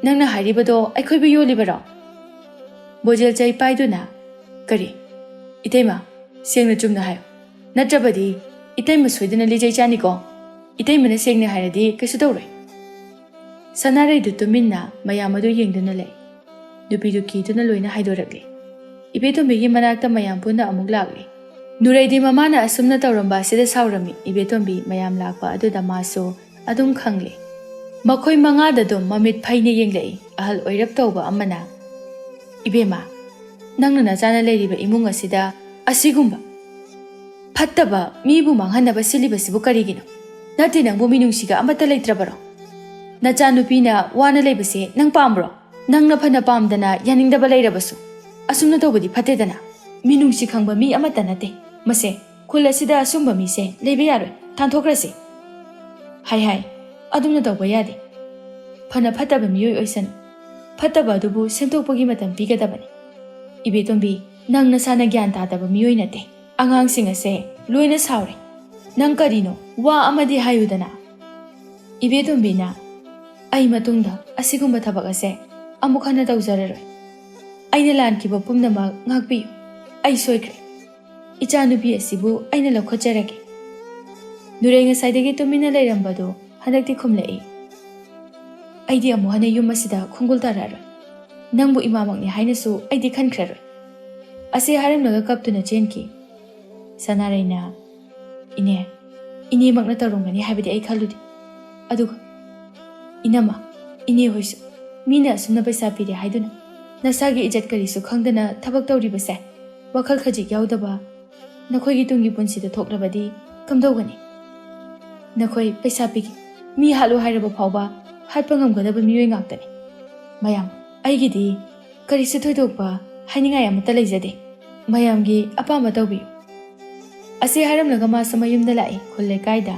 ꯅꯪꯅ ꯍꯥꯏꯔꯤꯕꯗꯣ ꯑꯩꯈꯣꯏꯕꯨ ꯌꯣꯜꯂꯤꯕꯔꯣ?" ꯕꯣꯖꯦꯜ ꯆꯩ ꯄꯥꯏꯗꯨꯅ, "ꯀꯔꯤ? ꯏꯇꯩꯃ, ꯁꯦꯡꯅ ꯆꯨꯝꯅ ꯍꯥꯏꯌꯨ꯫ ꯅꯠꯇ꯭ꯔꯕꯗꯤ ꯏꯇꯩꯃ ꯁꯣꯏꯗꯅ ꯂꯤꯆꯩ ꯆꯥꯅꯤꯀꯣ꯫ ꯏꯇꯩꯃꯅ ꯁꯦꯡꯅ ꯍꯥꯏꯔꯗꯤ ꯀꯩꯁꯨ ꯇꯧꯔꯣꯏ꯫" ꯁꯅꯥꯔꯩꯗꯨ ꯇꯨꯃꯤꯟꯅ ꯃꯌꯥꯝ ꯑꯗꯨ ꯌꯦꯡꯗꯨꯅ ꯂꯩ꯫ ꯅꯨꯄꯤꯗꯨ ꯀꯤꯗꯨꯅ ꯂꯣꯏꯅ ꯍꯥꯏꯗꯣꯔꯛꯂꯦ꯫ ꯏꯕꯦꯇꯣꯝꯕꯤꯒꯤ ꯃꯅꯥꯛꯇ ꯃꯌꯥꯝ ꯄꯨꯟꯅ ꯑꯃꯨꯛ ꯂꯥꯛꯂꯦ꯫ ꯅꯨꯔꯩꯗꯤ ꯃꯃꯥꯅ ꯑꯁꯨꯝꯅ ꯇꯧꯔꯝꯕ ꯑꯁꯤꯗ ꯁꯥꯎꯔꯝꯃꯤ꯫ ꯏꯕꯦꯇꯣꯝꯕꯤ ꯃꯌꯥꯝ ꯂꯥꯛꯄ ꯑꯗꯨꯗ ꯃꯥꯁꯨ ꯑꯗꯨꯝ ꯈꯪꯂꯦ꯫ ꯃꯈꯣꯏ ꯃꯉꯥꯗ ꯑꯗꯨꯝ ꯃꯃꯤꯠ ꯐꯩꯅ ꯌꯦꯡꯂꯛꯏ꯫ ꯑꯍꯜ ꯑꯣꯏꯔꯞ ꯇꯧꯕ ꯑꯃꯅ, "ꯏꯕꯦꯝꯃ, ꯅꯪꯅ ꯅꯆꯥꯅ ꯂꯩꯔꯤꯕ ꯏꯃꯨꯡ ꯑꯁꯤꯗ ꯑꯁꯤꯒꯨꯝꯕ ꯐꯠꯇꯕ ꯃꯤꯕꯨ ꯃꯥꯡꯍꯟꯅꯕ ꯁꯤꯜꯂꯤꯕꯁꯤꯕꯨ ꯀꯔꯤꯒꯤꯅꯣ? ꯅꯠꯇꯦ, ꯅꯪꯕꯨ ꯃꯤꯅꯨꯡꯁꯤꯒ ꯑꯃꯠꯇ ꯂꯩꯇ꯭ꯔꯕꯔꯣ? ꯅꯆꯥꯅꯨꯄꯤꯅ ꯋꯥꯅ ꯂꯩꯕꯁꯦ ꯅꯪ ꯄꯥꯝꯕ꯭ꯔꯣ?" ꯅꯪꯅ ꯐꯅ ꯄꯥꯝꯗꯅ ꯌꯥꯅꯤꯡꯗꯕ ꯂꯩꯔꯕꯁꯨ, ꯑꯁꯨꯝꯅ ꯇꯧꯕꯗꯤ ꯐꯠꯇꯦꯗꯅ꯫ ꯃꯤꯅꯨꯡꯁꯤ ꯈꯪꯕ ꯃꯤ ꯑꯃꯠꯇ ꯅꯠꯇꯦ꯫ ꯃꯁꯦ, ꯈꯨꯜ ꯑꯁꯤꯗ ꯑꯁꯨꯝꯕ ꯃꯤꯁꯦ ꯂꯩꯕ ꯌꯥꯔꯣꯏ꯫ ꯇꯥꯟꯊꯣꯛꯈ꯭ꯔꯁꯤ꯫ ꯍꯥꯏ ꯍꯥꯏ, ꯑꯗꯨꯝꯅ ꯇꯧꯕ ꯌꯥꯗꯦ꯫ ꯐꯅ ꯐꯠꯇꯕ ꯃꯤꯑꯣꯏ ꯑꯣꯏꯁꯅꯨ꯫ ꯐꯠꯇꯕ ꯑꯗꯨꯕꯨ ꯁꯦꯝꯗꯣꯛꯄꯒꯤ ꯃꯇꯝ ꯄꯤꯒꯗꯕꯅꯤ꯫ ꯏꯕꯦꯇꯣꯝꯕꯤ, ꯅꯪ ꯅꯁꯥꯅ ꯒ꯭ꯌꯥꯟ ꯇꯥꯗꯕ ꯃꯤꯑꯣꯏ ꯅꯠꯇꯦ꯫ ꯑꯉꯥꯡꯁꯤꯡ ꯑꯁꯦ ꯂꯣꯏꯅ ꯁꯥꯎꯔꯦ꯫ ꯅꯪ ꯀꯔꯤꯅꯣ? ꯋꯥ ꯑꯃꯗꯤ ꯍꯥꯏꯌꯨꯗꯅ꯫ ꯏꯕꯦꯇꯣꯝꯕꯤꯅ, "ꯑꯩ ꯃꯇꯨꯡꯗ ꯑꯁꯤꯒꯨꯝꯕ ꯊꯕꯛ ꯑꯁꯦ ꯑꯃꯨꯛ ꯍꯟꯅ ꯇꯧꯖꯔꯔꯣꯏ꯫ ꯑꯩꯅ ꯂꯥꯟꯈꯤꯕ ꯄꯨꯝꯅꯃꯛ ꯉꯥꯛꯄꯤꯌꯨ꯫ ꯑꯩ ꯁꯣꯏꯈ꯭ꯔꯦ꯫ ꯏꯆꯥꯅꯨꯄꯤ ꯑꯁꯤꯕꯨ ꯑꯩꯅ ꯂꯧꯈꯠꯆꯔꯒꯦ꯫" ꯅꯨꯔꯩ ꯉꯁꯥꯏꯗꯒꯤ ꯇꯨꯃꯤꯟꯅ ꯂꯩꯔꯝꯕꯗꯨ ꯍꯟꯗꯛꯇꯤ ꯈꯨꯝꯂꯛꯏ꯫ "ꯑꯩꯗꯤ ꯑꯃꯨꯛ ꯍꯟꯅ ꯌꯨꯝ ꯑꯁꯤꯗ ꯈꯣꯡꯒꯨꯜ ꯇꯥꯔꯛꯑꯔꯣꯏ꯫ ꯅꯪꯕꯨ ꯏꯃꯥꯃꯛꯅꯤ ꯍꯥꯏꯅꯁꯨ ꯑꯩꯗꯤ ꯈꯟꯈ꯭ꯔꯔꯣꯏ꯫" ꯑꯁꯤ ꯍꯥꯏꯔꯝꯂꯒ ꯀꯞꯇꯨꯅ ꯆꯦꯟꯈꯤ꯫ ꯁꯅꯥꯔꯩꯅ, "ꯏꯅꯦ, ꯏꯅꯦꯃꯛꯅ ꯇꯧꯔꯝꯒꯅꯤ ꯍꯥꯏꯕꯗꯤ ꯑꯩ ꯈꯜꯂꯨꯗꯦ꯫ ꯑꯗꯨꯒ ꯏꯅꯝꯃ, ꯏꯅꯦ ꯍꯣꯏꯁꯨ, ꯃꯤꯅ ꯑꯁꯨꯝꯅ ꯄꯩꯁꯥ ꯄꯤꯔꯦ ꯍꯥꯏꯗꯨꯅ ꯅꯁꯥꯒꯤ ꯏꯖꯠ ꯀꯔꯤꯁꯨ ꯈꯪꯗꯅ ꯊꯕꯛ ꯇꯧꯔꯤꯕꯁꯦ, ꯋꯥꯈꯜ ꯈꯖꯤꯛ ꯌꯥꯎꯗꯕ ꯅꯈꯣꯏꯒꯤ ꯇꯨꯡꯒꯤ ꯄꯨꯟꯁꯤꯗ ꯊꯣꯛꯂꯕꯗꯤ ꯀꯝꯗꯧꯒꯅꯤ? ꯅꯈꯣꯏ ꯄꯩꯁꯥ ꯄꯤꯒꯦ, ꯃꯤ ꯍꯥꯠꯂꯨ ꯍꯥꯏꯔꯕ ꯐꯥꯎꯕ ꯍꯥꯠꯄ ꯉꯝꯒꯗꯕ ꯃꯤꯑꯣꯏ ꯉꯥꯛꯇꯅꯤ꯫ ꯃꯌꯥꯝ, ꯑꯩꯒꯤꯗꯤ ꯀꯔꯤꯁꯨ ꯊꯣꯏꯗꯣꯛꯄ ꯍꯥꯏꯅꯤꯡꯉꯥꯏ ꯑꯃꯠꯇ ꯂꯩꯖꯗꯦ꯫ ꯃꯌꯥꯝꯒꯤ ꯑꯄꯥꯝꯕ ꯇꯧꯕꯤꯌꯨ꯫" ꯑꯁꯤ ꯍꯥꯏꯔꯝꯂꯒ ꯃꯥꯁꯨ ꯃꯌꯨꯝꯗ ꯂꯥꯛꯏ꯫ ꯈꯨꯜ ꯂꯩꯀꯥꯏꯗ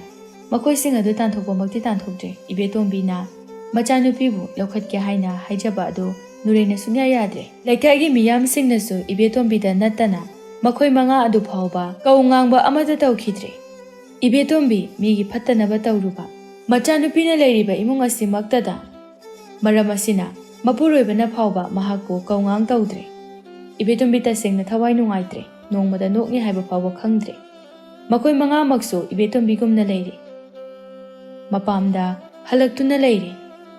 ꯃꯈꯣꯏꯁꯤꯡ ꯑꯗꯨ ꯇꯥꯟꯊꯣꯛꯄꯃꯛꯇꯤ ꯇꯥꯟꯊꯣꯛꯇ꯭ꯔꯦ꯫ ꯏꯕꯦꯇꯣꯝꯕꯤꯅ ꯃꯆꯥꯅꯨꯄꯤꯕꯨ ꯂꯧꯈꯠꯀꯦ ꯍꯥꯏꯅ ꯍꯥꯏꯖꯕ ꯑꯗꯨ ꯅꯨꯔꯩꯅ ꯁꯨꯡꯌꯥ ꯌꯥꯗ꯭ꯔꯦ꯫ ꯂꯩꯀꯥꯏꯒꯤ ꯃꯤꯌꯥꯝꯁꯤꯡꯅꯁꯨ ꯏꯕꯦꯇꯣꯝꯕꯤꯗ ꯅꯠꯇꯅ ꯃꯈꯣꯏ ꯃꯉꯥ ꯑꯗꯨ ꯐꯥꯎꯕ ꯀꯧ ꯉꯥꯡꯕ ꯑꯃꯠꯇ ꯇꯧꯈꯤꯗ꯭ꯔꯦ꯫ "ꯏꯕꯦꯇꯣꯝꯕꯤ, ꯃꯤꯒꯤ ꯐꯠꯇꯅꯕ ꯇꯧꯔꯨꯕ ꯃꯆꯥꯅꯨꯄꯤꯅ ꯂꯩꯔꯤꯕ ꯏꯃꯨꯡ ꯑꯁꯤꯃꯛꯇꯗ ꯃꯔꯝ ꯑꯁꯤꯅ ꯃꯄꯨꯔꯣꯏꯕꯅ ꯐꯥꯎꯕ ꯃꯍꯥꯛꯄꯨ ꯀꯧꯉꯥꯡ ꯇꯧꯗ꯭ꯔꯦ꯫ ꯏꯕꯦꯇꯣꯝꯕꯤ ꯇꯁꯦꯡꯅ ꯊꯋꯥꯏ ꯅꯨꯡꯉꯥꯏꯇ꯭ꯔꯦ, ꯅꯣꯡꯃꯗ ꯅꯣꯛꯅꯤ ꯍꯥꯏꯕ ꯐꯥꯎꯕ ꯈꯪꯗ꯭ꯔꯦ꯫ ꯃꯈꯣꯏ ꯃꯉꯥꯃꯛꯁꯨ ꯏꯕꯦꯇꯣꯝꯕꯤꯒꯨꯝꯅ ꯂꯩꯔꯦ꯫ ꯃꯄꯥꯝꯗ ꯍꯜꯂꯛꯇꯨꯅ ꯂꯩꯔꯦ꯫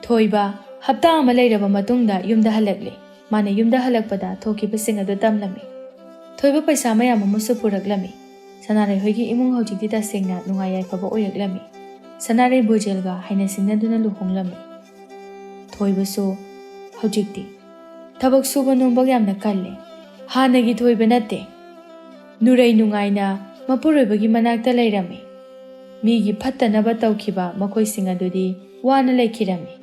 ꯊꯣꯏꯕ ꯍꯞꯇꯥ ꯑꯃ ꯂꯩꯔꯕ ꯃꯇꯨꯡꯗ ꯌꯨꯝꯗ ꯍꯜꯂꯛꯂꯦ꯫ ꯃꯥꯅ ꯌꯨꯝꯗ ꯍꯜꯂꯛꯄꯗ ꯊꯣꯛꯈꯤꯕꯁꯤꯡ ꯑꯗꯨ ꯇꯝꯂꯝꯃꯤ꯫ ꯊꯣꯏꯕ ꯄꯩꯁꯥ ꯃꯌꯥꯝ ꯑꯃꯁꯨ ꯄꯨꯔꯛꯂꯝꯃꯤ꯫ ꯁꯅꯥꯔꯩ ꯍꯣꯏꯒꯤ ꯏꯃꯨꯡ ꯍꯧꯖꯤꯛꯇꯤ ꯇꯁꯦꯡꯅ ꯅꯨꯡꯉꯥꯏ ꯌꯥꯏꯐꯕ ꯑꯣꯏꯔꯛꯂꯝꯃꯤ꯫ ꯁꯅꯥꯔꯩ ꯕꯣꯏꯖꯦꯜꯒ ꯍꯥꯏꯅ ꯁꯤꯡꯅꯗꯨꯅ ꯂꯨꯍꯣꯡꯂꯝꯃꯤ꯫ ꯊꯣꯏꯕꯁꯨ ꯍꯧꯖꯤꯛꯇꯤ ꯊꯕꯛ ꯁꯨꯕ ꯅꯣꯝꯕ ꯌꯥꯝꯅ ꯀꯜꯂꯦ꯫ ꯍꯥꯟꯅꯒꯤ ꯊꯣꯏꯕ ꯅꯠꯇꯦ꯫ ꯅꯨꯔꯩ ꯅꯨꯡꯉꯥꯏꯅ ꯃꯄꯨꯔꯣꯏꯕꯒꯤ ꯃꯅꯥꯛꯇ ꯂꯩꯔꯝꯃꯤ꯫ ꯃꯤꯒꯤ ꯐꯠꯇꯅꯕ ꯇꯧꯈꯤꯕ ꯃꯈꯣꯏꯁꯤꯡ ꯑꯗꯨꯗꯤ ꯋꯥꯅ ꯂꯩꯈꯤꯔꯝꯃꯤ꯫